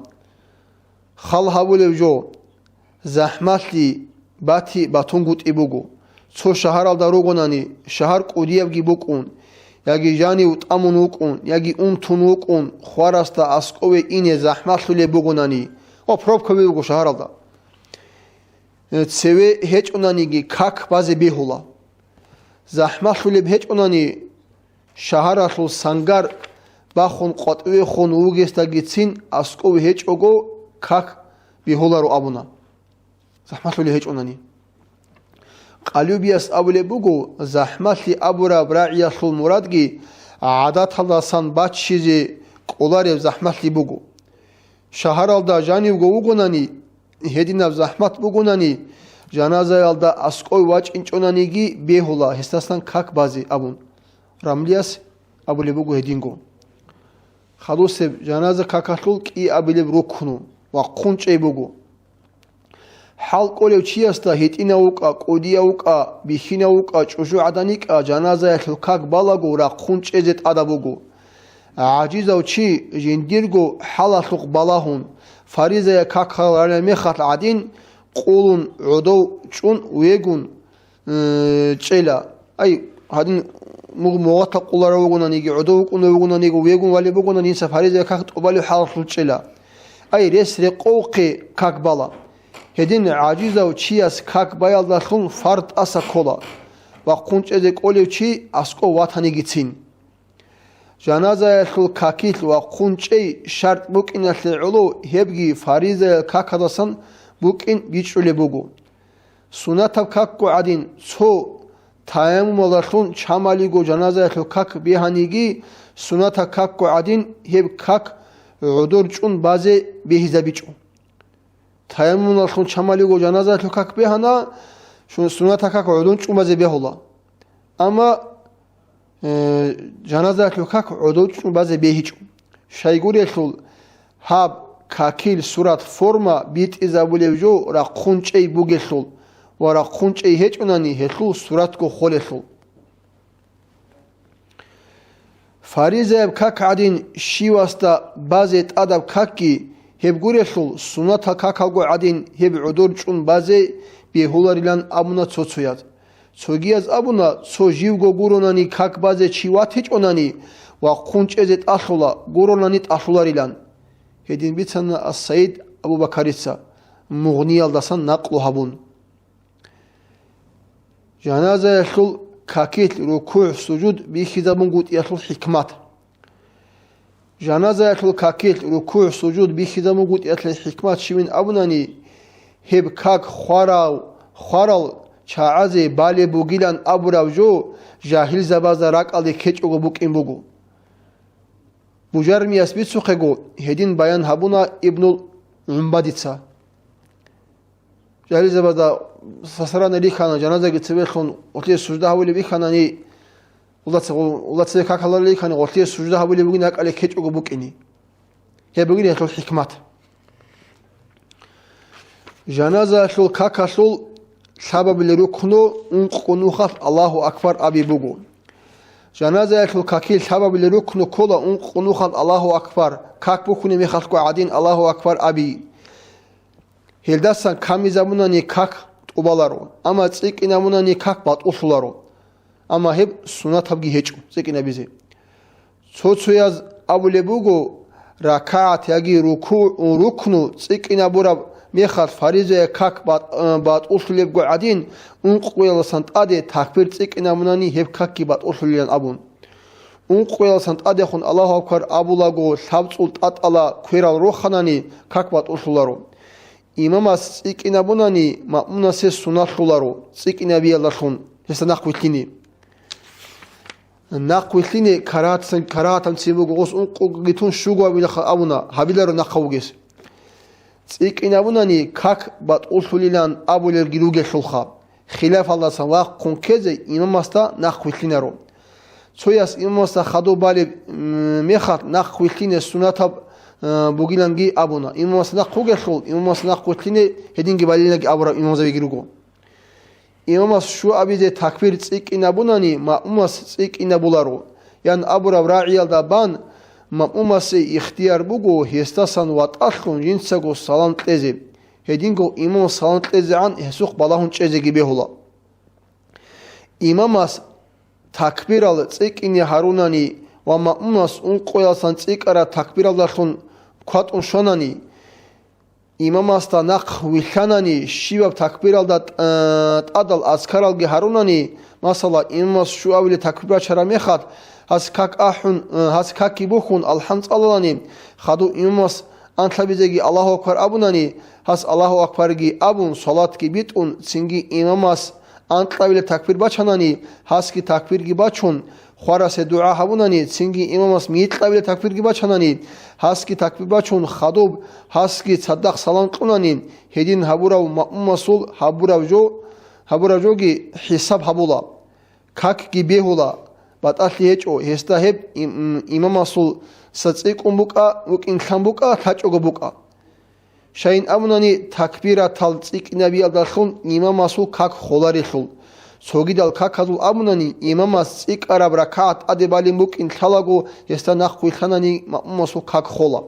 хал гьабулев жо, захӀмалъи бати батунгутӀи буго. Цо шагьаралда ругонани, шагьар кӀудиябги букӀун, яги жанив тӀамун вукӀун, яги унтун вукӀун, хварасда аскӀове ине захӀмалъулеб бугонани, ва пробкаби буго шагьаралда. Э, цеве гьечӀонаниги как базе бегьула. ЗахӀмалъулеб гьечӀонани, шагьаралъул сангар бахун къватӀивехун вугесдагицин аскӀов гьечӀого как бегьуларо абуна. ЗахӀмалъулеб гьечӀонани. Къалюбияс абулеб буго, захӀмалъи абураб рагӀиялъул мурадги гӀадаталдасан баччизе кӀолареб захӀмалъи буго. Шагьаралда жанивго вугонани, гьединаб захӀмат бугонани, жаназаялда аскӀов вачӀинчӀонаниги бегьула гьесдасан как базе абун. Рамлияс абулеб буго гьединго. Хадусеб жаназа какалъул кӀиабилеб рукну ва хъунчӀей буго. ХӀал кӀолев чиясда гьитӀинав вукӀа, кӀудияв вукӀа, бихьинав вукӀа, чӀужугӀадан йикӀа, жаназаялъул как балаго рахъун чӀезе тӀадаб буго. ГӀажизав чи жиндирго хӀалалъухъ балагьун, фаризая как гьарулел мехалъ гӀадин, къулун, гӀодов чӀун вегун, э, чӀела. Ай, гьадин, муг-, мугъатал къуларав вугонаниги, гӀодов вукӀунев вугонаниги, вегун валеб бугонаниги, инса фаризая как тӀубалев хӀалалъулъ чӀела. Ай, рес рекъовхъе как бала. Гьедин гӀажизав чияс как баялдалъун фард тӀаса ккола, вахъун чӀезе кӀолев чи аскӀов ватанигицин. Жаназаялъул какилъ вахъун чӀей шартӀ букӀиналъе гӀоло, гьебги фаризаял какадасан букӀин бичӀчӀулеб буго. Сунатаб какго гӀадин, цо таяммумалдалъун чамалиго жаназаялъул как бегьаниги, сунатаб какго гӀадин, гьеб как гӀодор чӀун базе бегьизабичӀо. Таяммумалдалъун чамалиго жаназаялъул как бегьана, шу-, сунатаб как гӀодон чӀун базе бегьула. Амма, э, жаназаялъул как гӀодов чӀун базе бегьичӀо. Щайгурелъул, гьаб какил сурат, форма битӀизабулев жо рахъун чӀей бугелъул ва рахъун чӀей гьечӀунани гьелъул суратго холелъул. Фаризаяб как гӀадин щивасда базе тӀадаб какги гьеб гурелъул, сунатал какалго гӀадин гьеб гӀодор чӀун базе бегьуларилан абуна цо-цояз. Цогияз абуна, цо живго гуронани как базе чи ватичӀонани, вахъун чӀезе тӀалъула, гуронани тӀалъуларилан. Гьедин бицана ас-Сайид Абу Бакарица, Мугъниялдасан накълу гьабун. Жаназаялъул какилъ рукугӀ-сужуд бихьизабунгутӀиялъул хӀикмат. Жаназаялъул какилъ рукугӀ-сужуд бихьизабунгутӀиялъул хӀикмат щибин абунани, гьеб как хварав, хварал чагӀазе балеб бугилан абураб жо жагьилзабазда ракӀалде ккечӀого букӀин буго. Бужармияс бицухъего, гьедин баян гьабуна Ибнул ГӀумбадица. Жагьилзабазда сасарана рихьана, жаназаги цебелъун гъорлъе сужда гьабулеб бихьанани, улац-, улац-, цебе какаларел рихьани, гъорлъе сужда гьабулеб бугин ракӀалде ккечӀого букӀине. Гьеб бугин гьелъул хӀикмат. Жаназаялъул какалъул лъабабилел рукну ункъго нухалъ Аллагьу акбар аби буго. Жаназаялъул какил лъабабилел рукну ккола ункъго нухалъ Аллагьу акбар, как бухьунеб мехалъго гӀадин Аллагьу акбар аби. Гьелдасан камизабунани как тӀубаларо, амма цӀикӀкӀинабунани как батӀулъуларо. Амма гьеб сунатабги гьечӀо цӀикӀкӀинабизе. Цо-цояз абулеб буго, ракагӀат яги руку-, рукну цӀикӀкӀинабураб мехалъ фаризая как бат-, батӀулъулебго гӀадин, ункъоялдасан тӀаде такбир цӀикӀкӀинабунани гьеб какги батӀулъулилан абун. Ункъоялдасан тӀадехун Аллагьу акбар абулаго лъабцӀул тӀатӀала кверал роханани как батӀулъуларо. Имамас цӀикӀкӀинабунани маъмунасе сунналъуларо цӀикӀкӀинабиялдалъун гьесда нахъ вилълъине. Нахъ вилълъине карагьатцин-, карагьатанцин буго, гъос ункъоги тун щуго абуна, абуна, гьабиларо нахъа вугес. ЦӀикӀкӀинабунани как батӀулъулилан абулелги ругелъулха. Хилафалдасан вахъун ккезе имамасда нахъ вилълъинаро. Цояс имамасда хадуб балеб, м, мехалъ нахъ вилълъине сунатаб, э, бугиланги абуна. Имамасда нахъ вугелъул, имамасда нахъ вилълъине гьединги балилаги абураб имамзабиги руго. Имамас щуабизе такбир цӀикӀкӀинабунани, маъмумас цӀикӀкӀинабуларо, ян абураб рагӀиялда бан, маъмумасе ихтияр буго гьесдасан ватӀалъун жинцаго салам кьезе. Гьединго имамас салам кьезегӀан гьесухъ балагьун чӀезеги бегьула. Имамас такбирал цӀикӀкӀине гьарунани ва маъмумас ункъоялдасан цӀикӀкӀараб такбиралдалъун кватӀун щванани, имамасда нахъ вилълъанани, щибаб такбиралда тӀ-, тӀадал азкаралги гьарунани, масала, имамас щуабилеб такбир бачараб мехалъ, гьас как ахӀун, гьас какги бухьун, алхӀам цӀалулани, хадуб имамас анлъабизеги Аллагьу акбар абунани, гьас Аллагьу акбарги абун, салатги битӀун, цинги имамас анкьабилеб такбир бачанани, гьасги такбирги бачун, хварасе дугӀа гьабунани, цинги имамас микьабилеб такбирги бачанани, гьасги такбир бачун, хадуб гьасги цадахъ салам кьунани, гьедин гьабурав маъмумасул гьабурав жо, гьабурав жоги хӀисаб гьабула. Какги бегьула, батӀалъи гьечӀо, гьесда гьеб им-, имамасул са цӀикӀкӀун букӀа, вукӀин лъан букӀа, лъачӀого букӀа. Щайин абунани, такбиратал цӀикӀкӀинабиялдалъун имамасул как холарелъул. Цогидал каказул абунани, имамас цӀикӀкӀараб ракагӀат тӀаде балин букӀин лъалаго, гьесда нахъ вилълъанани, маъмумасул как хола.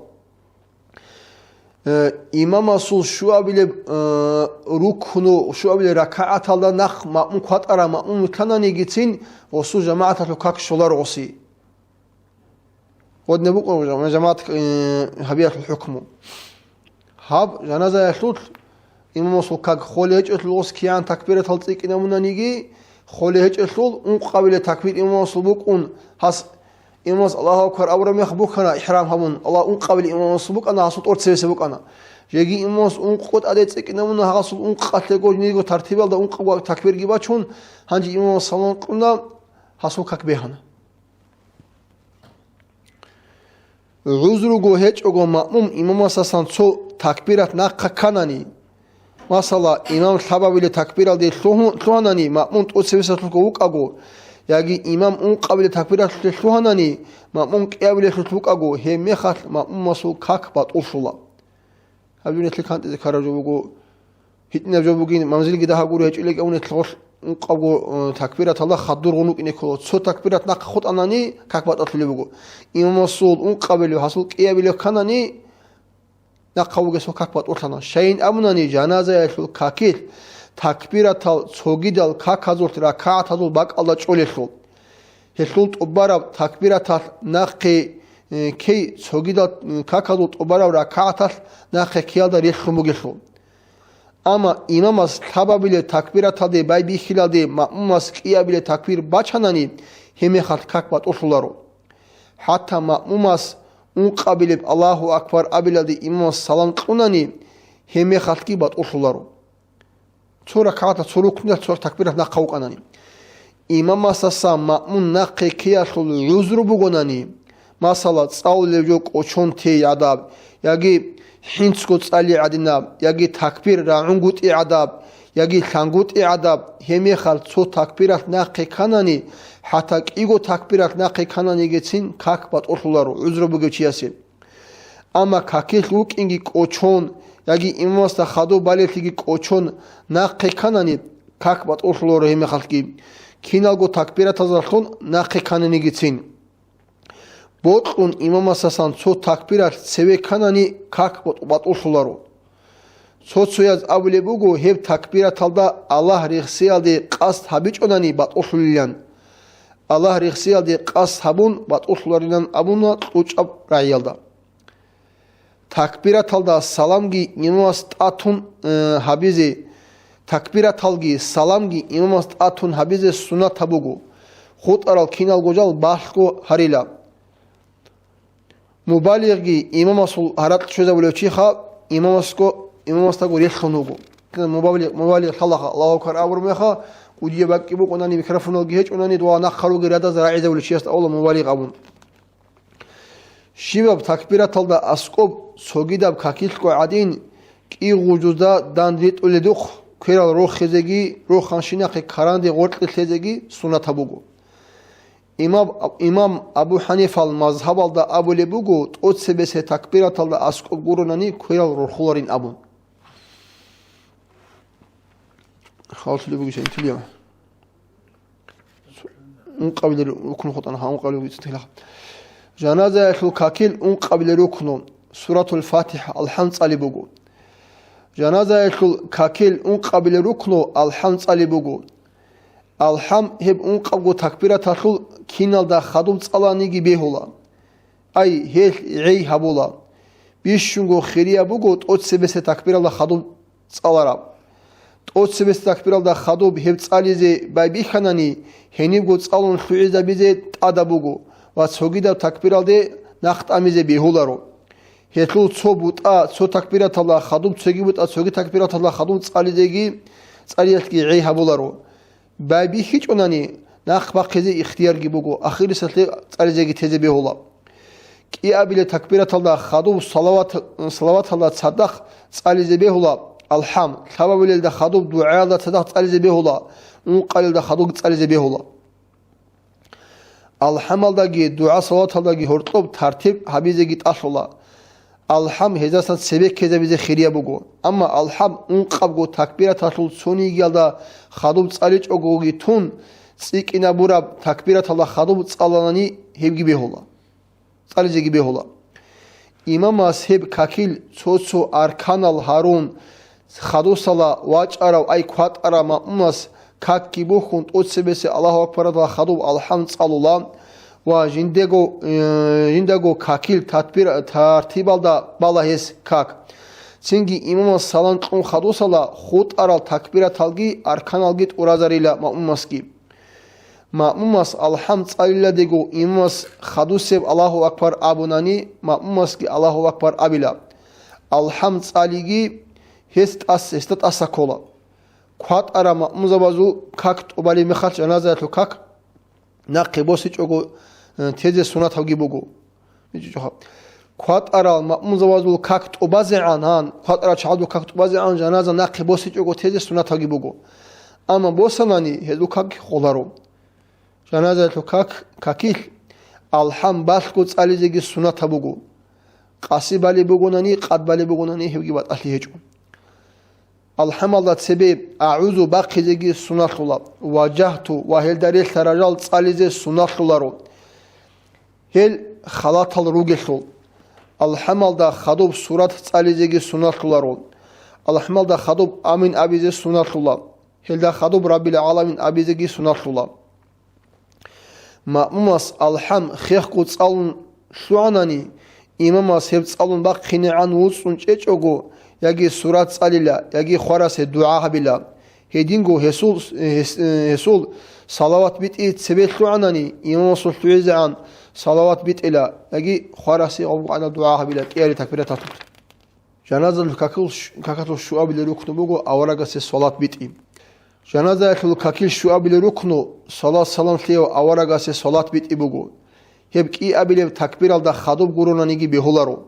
Э, имамасул щуабилеб, э, рукну, щуабилеб ракагӀаталда нахъ маъмум кватӀараб маъмум вилълъананигицин, гъосул жамагӀаталъул как щоларо гъоси. Гъодинаб букӀун жамагӀат, э, гьабиялъул хӀукму. Гьаб жаназаялъулъ имамасул как холей гьечӀелъул гъос кигӀан такбиратал цӀикӀкӀинабунаниги, холей гьечӀелъул ункъабилеб такбир имамасул букӀун, гьас имамас Аллагьу акбар абураб мех бухьана ихӀрам гьабун, Аллагь ункъабилеб имамасул букӀана, гьасул тӀоцебесеб букӀана. Жеги имамас ункъго тӀаде цӀикӀкӀинабуна, гьасул ункъалъего жиндирго тартибалда ункъго такбирги бачун, гьанже имамас салам кьуна, гьасул как бегьана. ГӀузруго гьечӀого маъмум имамасасан цо такбират нахъа кканани, масала, имам лъабабилеб такбиралде лъугьу-, лъугьанани, маъмум тӀоцебесалъулго вукӀаго, яги имам ункъабилеб такбиралъулъе лъугьанани, маъмум кӀиабилелъулъ вукӀаго, гьеб мехалъ маъмумасул как батӀуллъула. Гьаб жо нилъее кантӀизе ккараб жо буго. ГьитӀинаб жо бугин, манзилги дагьаб гуро гьечӀолеб, унелъ гъолъ ункъабго, э, такбираталда хадургъун вукӀине ккола. Цо такбират нахъа хутӀанани, как батӀалъулеб буго. Имамасул ункъабилев, гьасул кӀиабилев кканани, нахъа вугесул как батӀулъана. Щайин абунани, жаназаялъул какилъ такбиратал цогидал каказулъ ракагӀатазул бакӀалда чӀолелъул. Гьелъул тӀубараб такбираталъ нахъе, э, ккей, цогидал, э, каказул тӀубараб ракагӀаталъ нахъе ккеялда релълъун бугелъул. Амма имамас лъабабилеб такбираталде байбихьилалде маъмумас кӀиабилеб такбир бачанани, гьеб мехалъ как батӀулъуларо. ХӀатта маъмумас ункъабилеб Аллагьу акбар абилалде имамас салам кьунани, гьеб мехалъги батӀулъуларо. Цо ракагӀаталъ, цо рукнилъ, цо такбиралъ нахъа вукӀанани. Имамасасан маъмум нахъе ккеялъул гӀузру бугонани, масала, цӀалулев жо кӀочон тей гӀадаб, яги хӀинцго цӀали гӀадинаб, яги такбир рагӀунгутӀи гӀадаб, яги лъангутӀи гӀадаб, гьеб мехалъ цо такбиралъ нахъе кканани, хӀатта кӀиго такбиралъ нахъе ккананигицин как батӀулъуларо гӀузру бугев чиясе. Амма какилъ вукӀинги кӀочон, яги имамасда хадуб балеблъиги кӀочон нахъе кканани, как батӀулъуларо гьеб мехалъги, киналго такбиратазалъун нахъе ккананигицин. Бокьун имамасасан цо такбиралъ цеве кканани, как батӀ-, батӀулъуларо. Цо-цояз абулеб буго, гьеб такбираталда Аллагь рехсиялде къасд гьабичӀонани батӀулъулилан. Аллагь рехсиялде къасд гьабун батӀулъуларилан абуна кьучӀаб рагӀиялда. Такбираталда саламги имамас тӀатун, э, гьабизе, такбираталги саламги имамас тӀатун гьабизе суннат гьабуго, хутӀарал киналго жал балъго гьарила. Мубалигъги имамасул гьаракь щвезабулев чиха, имамасго, имамасдаго релълъун вуго. Мубалигъ, мубалигъ лъалаха, Аллагьу акбар абураб меха, удие бакӀи букӀунани, микрофоналги гьечӀунани, дова нахъа руги радаз рагӀизабулев чиясда абула мубалигъ абун. Щибаб такбираталда аскӀоб цогидаб какилъго гӀадин, кӀи гъужузда дандитӀуледухъ кверал рохизеги, роханщинахъе каранде гъоркье лъезеги суннат гьабуго. Имам, имам Абу ХӀанифал мазгьабалда абулеб буго, тӀоцебесеб такбираталда аскӀоб гуронани кверал рорхуларин абун. Халлъулеб бугищ гьанилъулеб? Ункъабилеб рукну хутӀана, гьа, ункъабилеб бугищ гьанилъ. Жаназаялъул какил ункъабилеб рукну, Суратул ФатихӀа, АлхӀам цӀалеб буго. Жаназаялъул какил ункъабилеб рукну, АлхӀам цӀалеб буго. АлхӀам гьеб ункъабго такбираталъул киналда хадуб цӀаланиги бегьула. Ай, гьелъ гӀей гьабула. Бищунго хирияб буго тӀоцебесеб такбиралда хадуб цӀалараб. ТӀоцебесеб такбиралда хадуб гьеб цӀализе байбихьанани, гьенибго цӀалун лъугӀизабизе тӀадаб буго ва цогидаб такбиралде нахъ тӀамизе бегьуларо. Гьелъул цо бутӀа цо такбираталда хадуб, цоги бутӀа цоги такбираталда хадуб цӀализеги, цӀалиялъги гӀей гьабуларо. БайбихьичӀонани, нахъ бахъизе ихтиярги буго, ахирисалъе цӀализеги тезе бегьула. КӀиабилеб такбираталда хадуб салават-, салаваталда цадахъ цӀализе бегьула, АлхӀам, лъабабилелда хадуб дугӀаялда цадахъ цӀализе бегьула, ункъалилда хадуб цӀализе бегьула. АлхӀамалдаги дугӀа-салаваталдаги гьоркьоб тартиб гьабизеги тӀалъула. АлхӀам гьезасан цебе ккезабизе хирияб буго. Амма АлхӀам ункъабго такбираталъул цонигиялда хадуб цӀаличӀогоги тун, цӀикӀкӀинабураб такбираталда хадуб цӀаланани гьебги бегьула. ЦӀализеги бегьула. Имамас гьеб какил цо-цо арканал гьарун, хадусала вачӀарав ай кватӀарав маъмумас какги бухьун, тӀоцебесеб Аллагьу акбаралда хадуб АлхӀам цӀалула ва жиндего, э, жиндаго какил татбир-, тартибалда бала гьес как. Цинги имамас салам кьун хадусала хутӀарал такбираталги арканалги тӀуразарила маъмумасги. Маъмумас АлхӀам цӀалиладего имамас хадусеб Аллагьу акбар абунани, маъмумасги Аллагьу акбар абила. АлхӀам цӀалиги гьес тӀас-, гьесда тӀаса ккола. КватӀарал маъмумзабазул как тӀубалеб мехалъ жаназаялъул как нахъе босичӀого, э, тезе сунатабги буго. КватӀарал маъмумзабазул как тӀубазегӀан, гьан, кватӀарал чагӀазул как тӀубазегӀан жаназа нахъе босичӀого тезе сунатабги буго. Амма босанани гьезул как холаро. Жаназаялъул как, какилъ АлхӀам балъго цӀализеги сунатаб буго. Къаси балеб бугонани, къад балеб бугонани, гьебги батӀалъи гьечӀо. АлхӀамалда цебе агӀузу бахъизеги суналъула, важагьту ва гьелда релълъарал жал цӀализе суналъуларо, гьел халатал ругелъул. АлхӀамалда хадуб сурат цӀализеги суналъуларо. АлхӀамалда хадуб амин абизе суналъула, гьелда хадуб Раббил гӀаламин абизеги суналъула. Маъмумас АлхӀам хехго цӀалун лъугӀанани, имамас гьеб цӀалун бахъинегӀан вуцӀцӀун чӀечӀого, яги сурат цӀалила, яги хварасе дугӀа гьабила. Гьединго гьесул, гьес-, гьесул салават битӀи цебе лъугӀанани, имамасул лъугӀизегӀан салават битӀила, яги хварасе гъаб-, гъаб-, дугӀа гьабила, кӀиабилеб такбираталъулъ. Жаназаялъул какил щ-, какалъул щуабилеб рукну буго аварагасе салат битӀи. Жаназаялъул какил щуабилеб рукну, салат-салам лъеяв аварагасе салат битӀи буго. Гьеб кӀиабилеб такбиралда хадуб гуронаниги бегьуларо.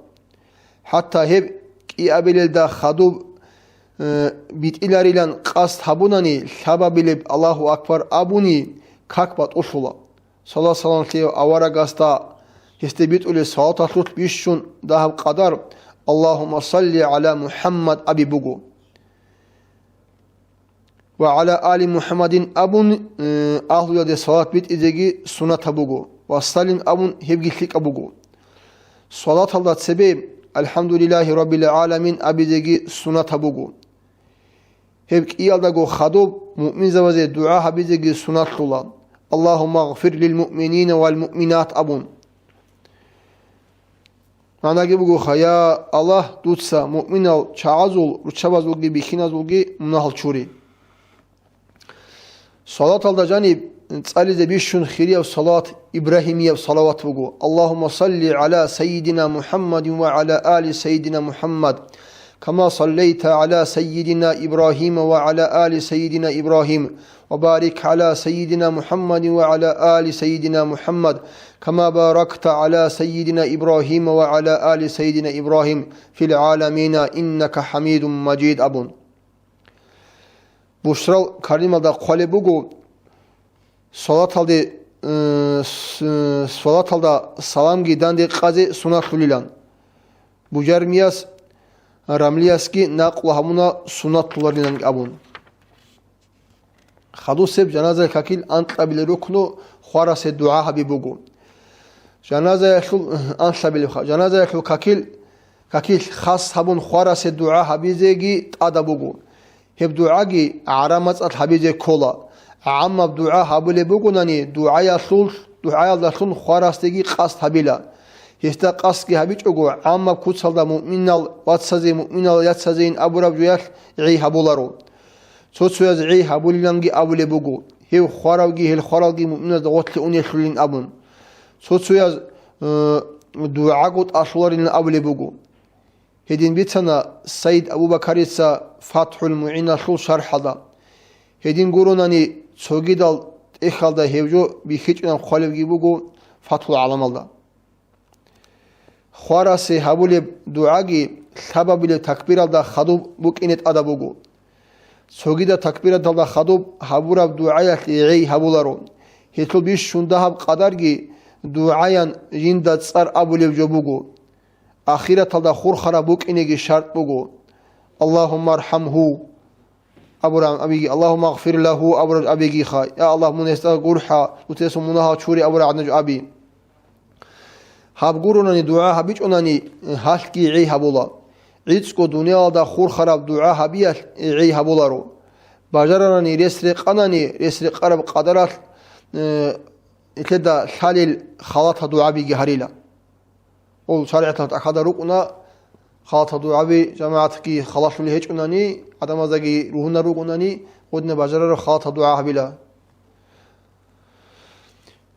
ХӀатта гьеб кӀиабилелда хадуб, э, битӀиларилан къасд гьабунани, лъабабилеб Аллагьу акбар абуни как батӀулъула. Салат-салам лъеяв аварагасда гьесде битӀулеб салаталъулъ бищун дагьаб къадар «Аллагьумма салли гӀала МухӀаммад» аби буго. «Ва гӀала али МухӀаммадин» абун, э, агьлуялде салат битӀизеги сунатаб буго, «ва саллим» абун гьебги лъикӀаб буго. Салаталда цебе «АлхӀамдулиллагьи Раббил гӀаламин» абизеги сунатаб буго. Гьеб кӀиялдаго хадуб муъминзабазе дугӀа гьабизеги суналъула, «Аллагьумма гъфир лил муъминина вал муъминат» абун. Манаги бугоха: «Я Аллагь, дуца муъминал чагӀазул, руччабазулги бихьиназулги мунагьал чури». Салаталда жаниб цӀализе бищун хирияб салават Ибрагьимияб салават буго: «Аллагьумма салли гӀала Сайидина МухӀаммадин ва гӀала али Сайидина МухӀаммад, кама саллайта гӀала Сайидина Ибрагьима ва гӀала али Сайидина Ибрагьим, ва барик гӀала Сайидина МухӀаммадин ва гӀала али Сайидина МухӀаммад, кама баракта гӀала Сайидина Ибрагьима ва гӀала али Сайидина Ибрагьим фил гӀаламина иннака ХӀамидун Мажид» абун. Бушрал калималда хъвалеб буго, салаталде, э, с-, э, салаталда саламги данде къазе суннатлъулилан. Бужармияс, Рамлиясги накълу гьабуна суннатлъуларилан абун. Хадусеб жаназаялъул какил анкьабилеб рукну хварасе дугӀа гьаби буго. Жаназаялъул анлъабилебха-, жаназаялъул какил, какил хас гьабун хварасе дугӀа гьабизеги тӀадаб буго. Гьеб дугӀаги гӀараб мацӀалъ гьабизе ккола. ГӀаммаб дугӀа гьабулеб бугонани, дугӀаялъул, дугӀаялдалъун хварасдеги къасд гьабила. Гьесда къасдги гьабичӀого, гӀаммаб куцалда муъминал вацазе, муъминал яцазейин абураб жоялъ гӀей гьабуларо. Цо-цояз гӀей гьабулиланги абулеб буго, гьев хваравги гьел хваралги муъминазда гъорлъе унелъулин абун. Цо-цояз, э, дугӀаго тӀалъуларилан абулеб буго. Гьедин бицана Сайид Абу-Бакарица ФатхӀул МугӀиналъул шархӀалда. Гьедин гуронани, цогидал тӀехьалда гьев жо бихьичӀунаб хъвалебги буго ФатхӀул ГӀаламалда. Хварасе гьабулеб дугӀаги лъабабилеб такбиралда хадуб букӀине тӀадаб буго. Цогидаб такбираталда хадуб гьабураб дугӀаялъ гӀей гьабуларо. Гьелъул бищун дагьаб къадарги дугӀаян жинда цӀар абулеб жо буго. Ахираталда хурхараб букӀинеги шарт буго. «Аллагьумма архӀамгьу» абураб абиги, «Аллагьумма агъфир лагьу» абураб абигиха. «Я Аллагь, мун гьесда гурхӀа, мун гьесул мунагьал чури» абураб гӀадин аби. Гьаб гуронани дугӀа гьабичӀунани, гьалъги гӀей гьабула. ГӀицӀго дуниялалда хурхараб дугӀа гьабиялъ гӀей гьабуларо. Бажарарани рес рекъанани, рес рекъараб къадаралъ, э, нилъеда лъалел халатал дугӀабиги гьарила. Ул шаригӀаталъ тӀахьалда рукӀуна, халатал дугӀаби жамагӀатги халалъулел гьечӀунани, гӀадамаздаги ругьунал ругонани, гъудна бажарараб халатал дугӀа гьабила.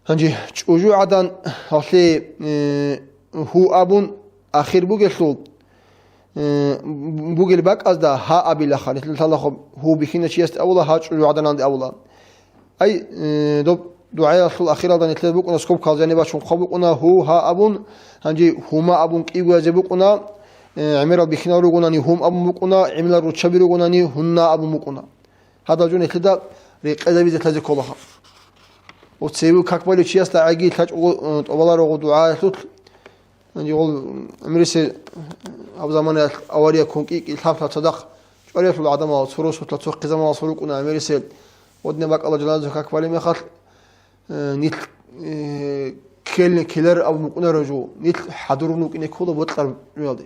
Гьанже чӀужугӀадан гьалъе, э, гьу абун ахир бугелъул, э, бугел бакӀазда гьа абилаха, нилъеда лъалаха гьу бихьиначиясде абула, гьа чӀужугӀаданалде абула. Ай, э, доб дугӀаялъул ахиралда нилъер букӀуна скобкал жаниб бачун хъван букӀуна гьу, гьа абун, гьанже гьума абун кӀигоязе букӀуна, э, гӀемерал бихьинал ругонани гьум абун букӀуна, гӀемерал руччаби ругонани гьунна абун букӀуна. Гьадаб жо нилъеда рекъезабизе лъазе кколаха. Ва цеве как балев чиясда гӀаги лъачӀого, э, тӀобаларого дугӀаялъулъ, гьанже гъол гӀемерисе гьаб заманаялъ авария ккун кӀи-кӀи лъаб-лъаб цадахъ чӀвариялъул гӀадамал, цо росулъа цо хъизамалал цо рукӀуна гӀемерисе, гъодин бакӀалда жаназа как балеб мехалъ, э, нилъ, э, ккелин ккелар абун букӀунаро жо, нилъ хӀадурун вукӀине ккола бокьараб жоялде.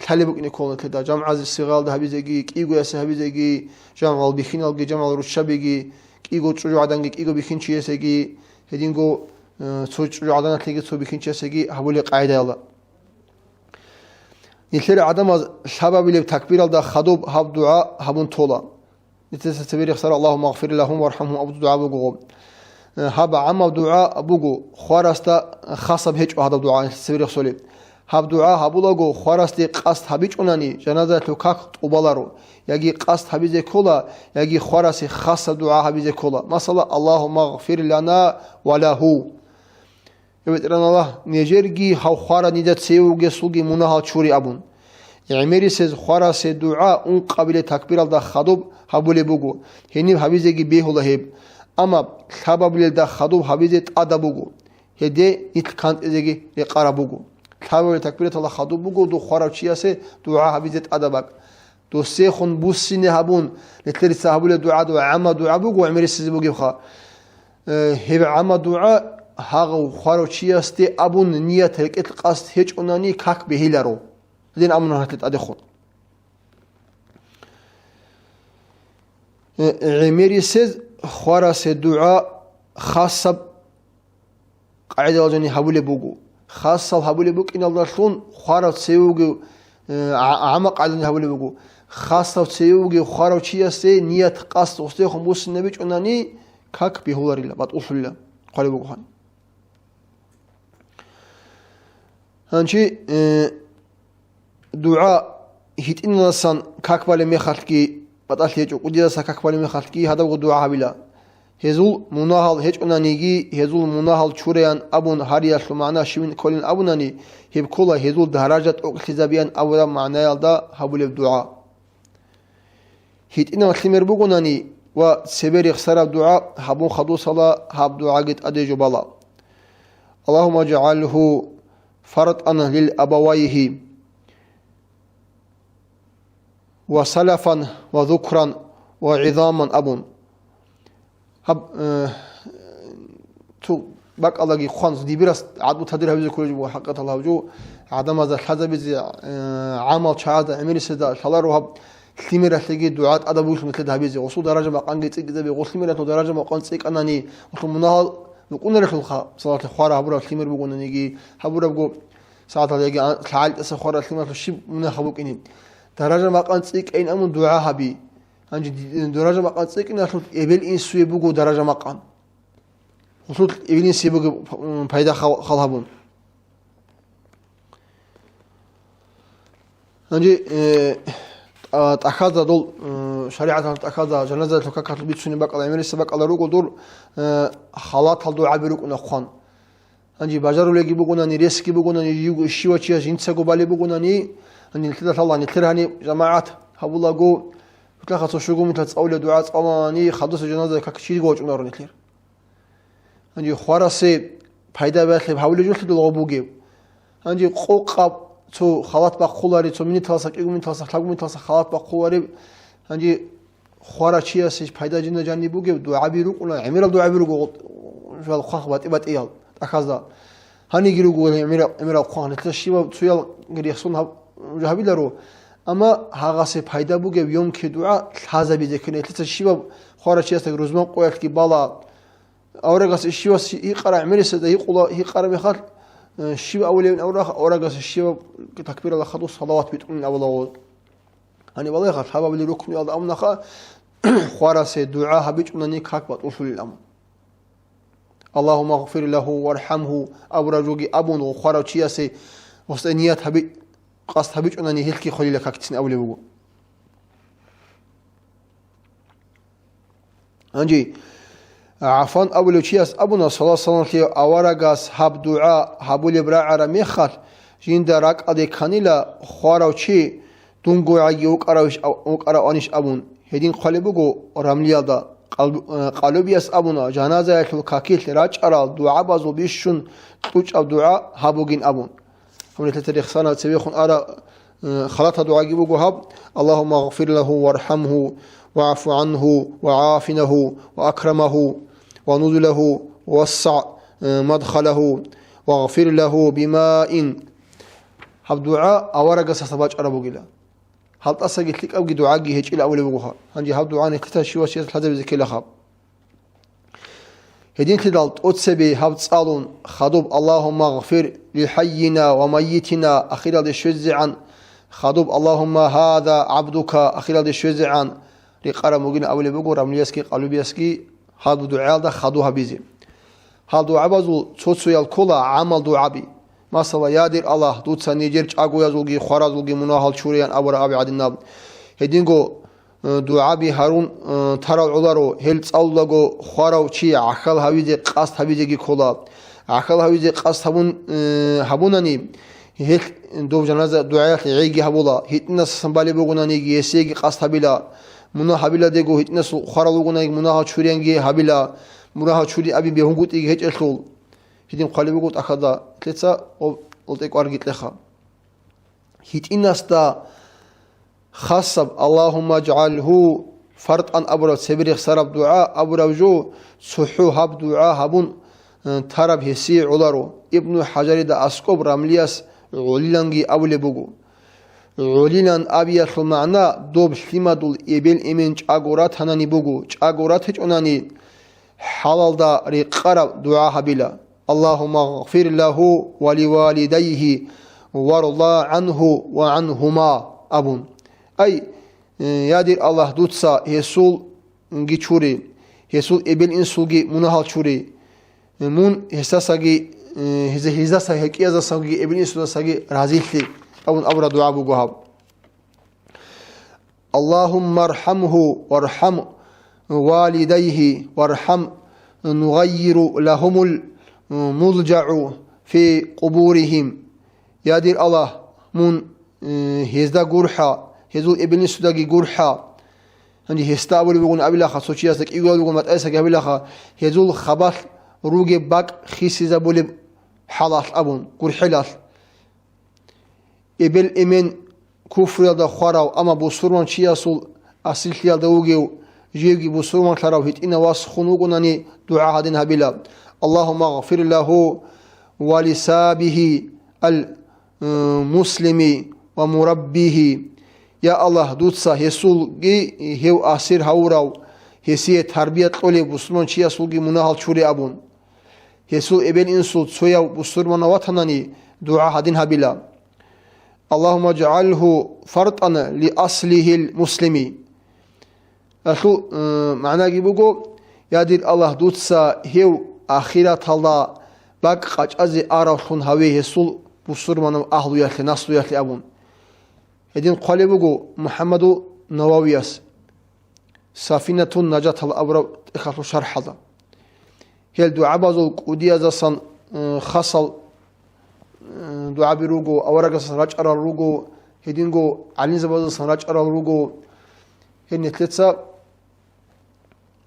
Лъалеб букӀине ккола нилъеда, жамгӀазе сигъалда гьабизеги, кӀигоясе гьабизеги, жамгӀал бихьиналги, жамгӀал руччабиги, кӀиго чӀужугӀаданги, кӀиго бихьинчиясеги, гьединго, э, цо чӀужугӀаданалъеги цо бихьинчиясеги гьабулеб къагӀидаялда. Нилъер гӀадамаз лъабабилеб такбиралда хадуб гьаб дугӀа гьабун тола. Нилъеца цебе рехсараб «Аллагьумма агъфир лагьум вархӀамгьум» абу дугӀа буго. Гьаб гӀаммаб дугӀа буго, хварасда хасаб гьечӀо гьадаб дугӀа нилъеца цебе рехсолеб. Гьаб дугӀа гьабулаго хварасде къасд гьабичӀунани, жаназаялъул как тӀубаларо, яги къасд гьабизе ккола, яги хварасе хасаб дугӀа гьабизе ккола. Масала, «Аллагьумма агъфир лана ва лагьу». Я БетӀергьан Аллагь, нижерги гьав хварав нижер цеве вугесулги мунагьал чури абун. ГӀемерисез хварасе дугӀа ункъабилеб такбиралда хадуб гьабулеб буго, гьениб гьабизеги бегьула гьеб. Амма лъабабилелда хадуб гьабизе тӀадаб буго, гьеде нилъ кантӀизеги рекъараб буго. Лъабабилеб такбираталда хадуб буго дур хварав чиясе дугӀа гьабизе тӀадаб бакӀ. Досдехун буссине гьабун, нилъерица гьабулеб дугӀа, дугӀа гӀамма дугӀа буго, гӀемерисезе бугебха. Э, гьеб гӀамма дугӀа гьагъав хварав чиясде абун ният рекӀелъ къасд гьечӀунани как бегьиларо. Гьедин абуна гьалъе тӀадехун. Э, гӀемерисез хварасе дугӀа хасаб къагӀидалъ жани гьабулеб буго. Хасал гьабулеб букӀиналдалъун хварав цеве вугев, э, гӀа-, гӀамма къагӀидалъ гьабулеб буго. Хасав цеве вугев хварав чиясе ният къасд гъосдехун буссинабичӀунани, как бегьуларила, батӀулъулила, хъвалеб бугоха. Гьанчи, э, ДугӀа гьитӀиналдасан как балеб мехалъги, батӀалъи гьечӀо кӀудиялдаса как балеб мехалъги гьадабго дугӀа гьабила. Гьезул мунагьал гьечӀонаниги, гьезул мунагьал чураян абун гьариялъул магӀна щибин кколин абунани, гьеб ккола гьезул даража тӀокӀлъизабеян абураб магӀнаялда гьабулеб дугӀа. ГьитӀинал лъимер бугонани ва цебе рехсараб дугӀа гьабун хадусала, гьаб дугӀаги тӀаде жубала: «Аллагьумма жагӀалгьу фартӀан лил абавайгьи ва салафан ва зукран ва гӀизаман», – абун. Гьаб, э, цо бакӀалдаги хъван, дибирас гӀадлу тадир гьабизе кколеб жо буго, хӀакъатал гьаб жо, гӀадамазда лъазабизе, э, гӀамал чагӀазда, гӀемерисезда лъаларо гьаб лъимералъеги дугӀа тӀадаб бугелъул нилъеда гьабизе. Гъосул даража-макъанги цӀикӀкӀизабе, гъол лъимералъул даража-макъан цӀикӀкӀанани, гъолъул мунагьал букӀунарелъулха, мисалалъе, хвара гьабураб лъимер бугонаниги, гьабурабго сагӀаталда яги а-, лъагӀалитӀаса хвара лъимералъул щиб мунагь букӀине. Даража-макъан цӀикӀкӀайин абун дугӀа гьаби. Гьанже ди-, даража-макъан цӀикӀкӀиналъул эбел-инсуе буго даража-макъан. Гъусул эбел-инсуе буго п-, м, пайда хал-, хал гьабун. Гьанже, э, тӀа-, тӀахьазда дол, э, шаригӀаталъ тӀахьазда жаназаялъул какалъул бицунеб бакӀалда, гӀемерисеб бакӀалда руго дур, э, халатал дугӀаби рукӀуна хъван. Гьанже бажарулеги бугонани, ресги бугонани, жив-, щивав чияс жинцаго балеб бугонани, гьанже нилъеда лъала, нилъер гьаниб жамагӀат гьабулаго, гьутлахъа цо щуго мунлъа цӀалулеб дугӀа цӀалани, хадуса жаназа как чириго вачӀунаро нилъер. Гьанже хварасе пайда бахъи гьабулеб жо лъидал гъо бугеб. Гьанже къокъаб цо халат бахъулари, цо миниталса, кӀиго миниталса, лъабго миниталса халат бахъулари. Гьанже хварав чиясе пайда жинда жаниб бугеб дугӀаби рукӀуна, гӀемерал дугӀаби руго, жал хъван батӀи-батӀиял тӀахьазда. Гьаниги руго гӀемерал, гӀемерал хъван, нилъеца щибаб цоял рехсон гьаб-, гьабиларо, амма гьагъасе пайда бугеб ёмкий дугӀа лъазабизе ккани, нилъеца щибаб хварав чиясдаги рузман къоялъги бала. Аварагас щивас гьикъараб гӀемерисезда гьикъула, гьикъараб мехалъ, э, щиб авулевин аварагас, аварагас щибаб такбиралда хадуб салават битӀунин абулаго. Гьаниб балагьеха, лъабабилеб рукнуялда абунаха, хварасе дугӀа гьабичӀунани как батӀулъулил абун. «Аллагьумма гъфир лагьу вархӀамгьу» абураб жоги абун, ва хварав чиясе гъосда ният гьаби-, къасд гьабичӀунани гьелъги хвалила какцин абулеб буго. Гьанже ГӀафан абулев чияс абуна, саллаллагьу гӀалайгьи вассалламлъи аварагас гьаб дугӀа гьабулеб рагӀараб мехалъ, жинда ракӀалде кканила хварав чи дунго гӀаги вукӀаравищ-, вукӀараванищ абун. Гьедин хъвалеб буго рамлиялда. Къал-, э, къалубияс абуна, жаназаялъул какилъ рачӀарал дугӀабазул бищун кьучӀаб дугӀа гьаб бугин абун. Гьаб нилъеца рехсана цевехун ара, э, халатаб дугӀаги буго гьаб: «Аллагьумма гъфир лагьу вархӀамгьу, ва гӀафу гӀангьу, ва гӀафинагьу, ва акрамагьу, ва нузулагьу, ва вассагӀ, э, мадхалагьу, ва гъфир лагьу бимаин». Гьаб дугӀа аварагасаса бачӀараб бугила. ГьалтӀасаги лъикӀабги дугӀаги гьечӀила абулеб буго гьаб. Гьанже гьаб дугӀа нилъеца щивас чияс лъазабизе ккела гьаб. Гьединлъидал тӀоцебе гьаб цӀалун, хадуб «Аллагьумма гъфир ли хӀаййина ва маййитина» ахиралде щвезегӀан, хадуб «Аллагьумма гьаза гӀабдука» ахиралде щвезегӀан, рекъараб бугин абулеб буго рамлиясги къалубиясги гьаб дугӀаялда хаду гьабизе. Гьал дугӀабазул цо-цоял ккола гӀамал дугӀаби. Масала, я дир Аллагь, дуца нижер чӀагоязулги хваразулги мунагьал чураян абураб аби гӀадинаб. Гьединго, э, дугӀаби гьарун, э, тарал гӀоларо, гьел цӀалулаго хварав чи гӀахьал гьавизе къасд гьабизеги ккола. ГӀахьал гьавизе къасд гьабун, э, гьабунани, гьелъ дов жаназа дугӀаялъ гӀейги гьабула, гьитӀинасасан балеб бугонаниги гьесиеги къасд гьабила, мунагь гьабиладего гьитӀинасул хварал вугонаниги мунагьал чуриянги гьабила, мунагьал чури аби бегьунгутӀиги гьечӀелъул. Гьедин хъвалеб буго тӀахьазда, лъеца об-, олтӀекӀварги кьеха. ГьитӀинасда хасаб «Аллагьумма жгӀалгьу фартӀан» абураб цебе рехсараб дугӀа абураб жо, цохӀо гьаб дугӀа гьабун, э, тараб гьесие гӀоларо. Ибну ХӀажарида аскӀоб рамлияс гӀолиланги абулеб буго. ГӀолилан абиялъул магӀна доб лъимадул эбел-эмен чӀаго ратанани буго, чӀаго ратичӀонани, хӀалалда рекъараб дугӀа гьабила: «Аллагьумма гъфир лагьу ва ливалидайгьи варда гӀангьу ва гӀангьума», – абун. Ай, э, я дир Аллагь, дуца гьесулги чури, гьесул эбел-инсулги мунагьал чури, мун гьесдасаги, э, гьез-, гьездаса, гьекӀиязасаги, эбел-инсудасаги разилъи, абун абураб дугӀа буго гьаб. «Аллагьумма рхӀамгьу вархӀам валидайгьи вархӀам нугъаййиру лагьумул мулжагӀу фи къубуригьим». Я дир Аллагь, мун, э, гьезда гурхӀа, гьезул эбел-инсудаги гурхӀа. Гьанже гьесда абулеб бугони абилаха, цо чиясда кӀиго бугони батӀаяб гьабилаха, гьезул хабалъ ругеб бакӀ хисизабулеб хӀалалъ абун, гурхӀелалъ. Эбел-эмен куфруялда хварав, амма бусурман чиясул асирлъиялда вугев, живги бусурманлъарав гьитӀинав вас хун вугонани, дугӀа гьадин гьабила: «Аллагьумма гъфир лагьу ва лисабигьи ал, э, муслими ва мураббигьи». Я Аллагь, дуца гьесулги гьев асир гьавурав, гьесие тарбия кьолев бусурман чиясулги мунагьал чуре абун. Гьесул эбел-инсул цояв бусурманав ватанани, дугӀа гьадин гьабила: «Аллагьумма жгӀалгьу фартӀан ли аслигьил муслими». Алъул, э, магӀнаги буго: «Я дир Аллагь, дуца гьев ахираталда бакӀ къачӀазе аравлъун гьаве гьесул бусурманав агьлуялъе, наслуялъе», – абун. Гьедин хъвалеб буго МухӀаммаду Нававияс Сафинатун Нажатал абураб тӀехьалъул шархӀалда. Гьел дугӀабазул кӀудиязасан, э, хасал, э, дугӀаби руго, аварагасасан рачӀарал руго, гьединго гӀалимзабаздасан рачӀарал руго. Гьел нилъеца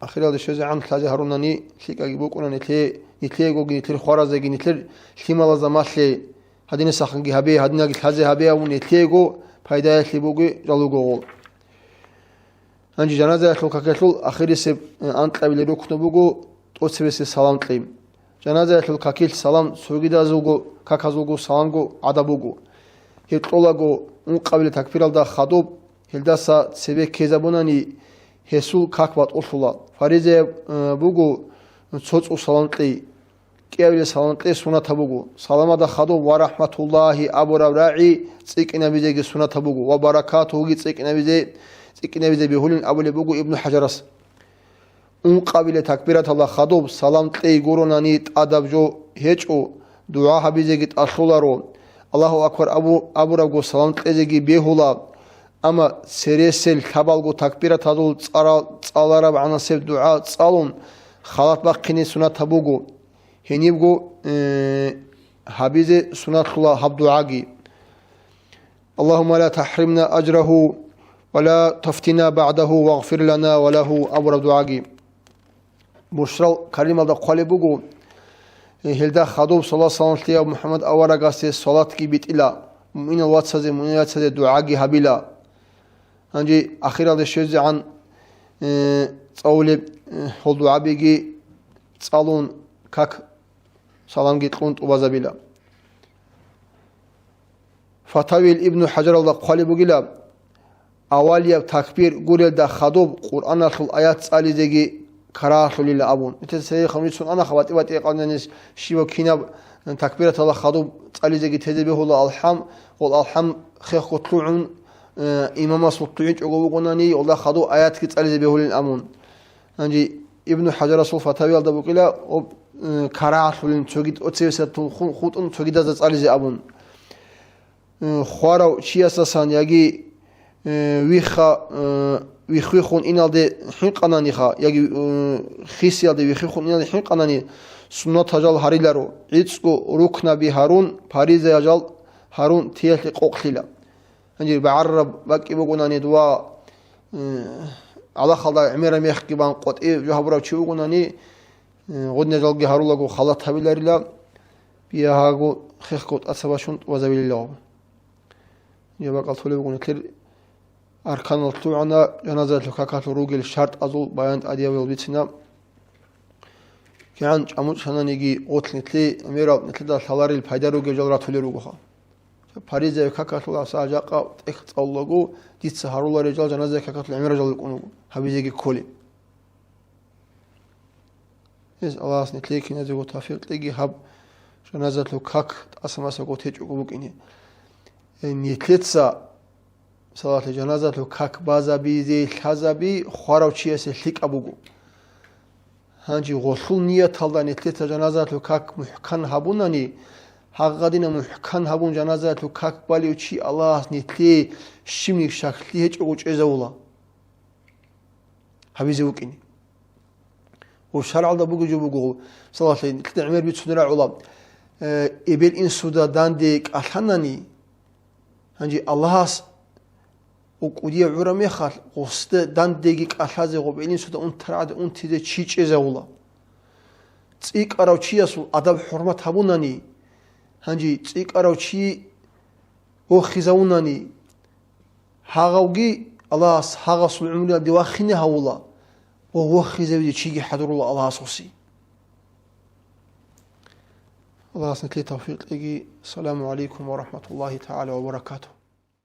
ахиралде щвезегӀан лъазе гьарунани, лъикӀаги букӀуна нилъее, нилъеегоги, нилъер хваразеги, нилъер лъималазда малъе. Гьадинасахъанги гьабе, гьадинаги лъазе гьабе абун, гьелъиего пайдаялъе бугеб жал руго гъол. Гьанже жаназаялъул какалъул ахирисеб, э, анкьабилеб рукну буго тӀоцебесеб салам кьи. Жаназаялъул какилъ салам цогидазулго, каказулго саламго гӀадаб буго. Гьеб кьолаго ункъабилеб такбиралда хадуб, гьелдаса цебе ккезабунани, гьесул как батӀулъула. Фаризаяб, э, буго цо цӀух салам кьи. КӀиабилеб салам кьи сунатаб буго. Саламалда хадуб «Ва рахӀматуллагьи» абураб рагӀи цӀикӀкӀинабизеги сунатаб буго, «Ва баракатугьуги» цӀикӀкӀинабизе, цӀикӀкӀинабизе бегьулин абулеб буго Ибну ХӀажарас. Ункъабилеб такбираталда хадуб салам кьей гуронани тӀадаб жо гьечӀо, дугӀа гьабизеги тӀалъуларо. «Аллагьу акбар» абу-, абурабго салам кьезеги бегьула. Амма цересел лъабалго такбиратазул цӀара-, цӀалараб гӀанасеб дугӀа цӀалун, халат бахъине сунатаб буго. Гьенибго, э, гьабизе суннатлъула гьаб дугӀаги. «Аллагьумма ла тахӀримна ажрагьу ва ла тафтина багӀдагьу вагъфир лана ва лагьу» абураб дугӀаги. Бушрал Карималда хъвалеб буго, э, гьелда хадуб саллаллагьу гӀалайгьи ва саллам лъияб МухӀаммад аварагасде салатги битӀила, муъминал вацазе, муъминал яцазе дугӀаги гьабила. Гьанже ахиралде щвезегӀан, э, цӀалулеб, э, гьол дугӀабиги цӀалун, как саламги кьун тӀубазабила. Фатавил Ибну ХӀажаралда хъвалеб бугила, авалияб такбир гурелда хадуб Къуръаналъул аят цӀализеги карагьалъулила абун. Нилъеца гьеб ханурицун анаха батӀи-батӀи къанданис щибаб кинаб такбираталда хадуб цӀализеги тезе бегьула алхӀам, гъол алхӀам хехго лъугӀун, э, имамасул лъугӀинчӀого вугонани, гъолда хадуб аятги цӀализе бегьулин абун. Гьанже Ибну ХӀажарасул фатавиялда букӀила, об, э, карагьалъулин цоги тӀоцевесатун ху-, хутӀун цогидазда цӀализе абун. Э, хварав чиясасан яги, э, виха-, э, вихвихун иналде хӀинкъананиха, яги, э, хисиялде вихвихун иналде хӀинкъанани, суннатал жал гьариларо, гӀицӀго рукнаби гьарун, паризаял жал гьарун, тиялъе къокълъила. Гьанже багӀарараб бакӀи бугонани дова, э, гӀалахалда гӀемераб мехги бан къватӀиб жо гьабурав чи вугонани, э, гъуднажалги гьарулаго халат гьабиларила, биягьаго хехго тӀаса бачун тӀубазабилила. Гьанже бакӀал толеб бугони, нилъер арканал лъугӀана, жаназаялъул какалъул ругел шартӀазул баян тӀадияб бицина. КигӀан чӀамуцӀананиги гъорлъ нилъе гӀемерал нилъеда лъаларел пайда ругел жал ратулел ругоха. Паризаяб какалъул гьасда жакъа тӀехь цӀалулаго, дица гьаруларел жал жаназаяб какалъул гӀемерал жал рукӀун руго, гьабизеги кколеб. Гьез Аллагьас нилъее киназего тавфикъ кьеги, гьаб жаназаялъул как тӀаса-масаго течӀого букӀине. Э, нилъеца, салалъе, жаназаялъул как базабизе лъазаби хварав чиясе лъикӀаб буго. Гьанже гъолъул нияталда нилъеца жаназаялъул как мухӀкан гьабунани, гьагъадина мухӀкан гьабун жаназаялъул как балев чи Аллагьас нилъее щибниги щаклъи гьечӀого чӀезавула гьабизе вукӀине. Ва шаргӀалда бугеб жо буго, салалъе, нилъеда гӀемер бицунеб рагӀула, э, эбел-инсуда данде кӀалъанани, гьанже Аллагьас укӀудияб гӀураб мехалъ, гъосда дандеги кӀалъазе гъоб эбел-инсуда унтарагӀаде унтизе чи чӀезавула. ЦӀикӀкӀарав чиясул адаб-хӀурмат гьабунани, гьанже цӀикӀкӀарав чи вохизавунани, гьагъавги Аллагьас гьагъасул гӀумруялде вахине гьавула ва вохизавизе чиги хӀадурула Аллагьас гъоси. Аллагьас нилъее тавфикъ кьеги. Ассаламу гӀалайкум ва рахӀматуллагьи тагӀала ва баракатугь.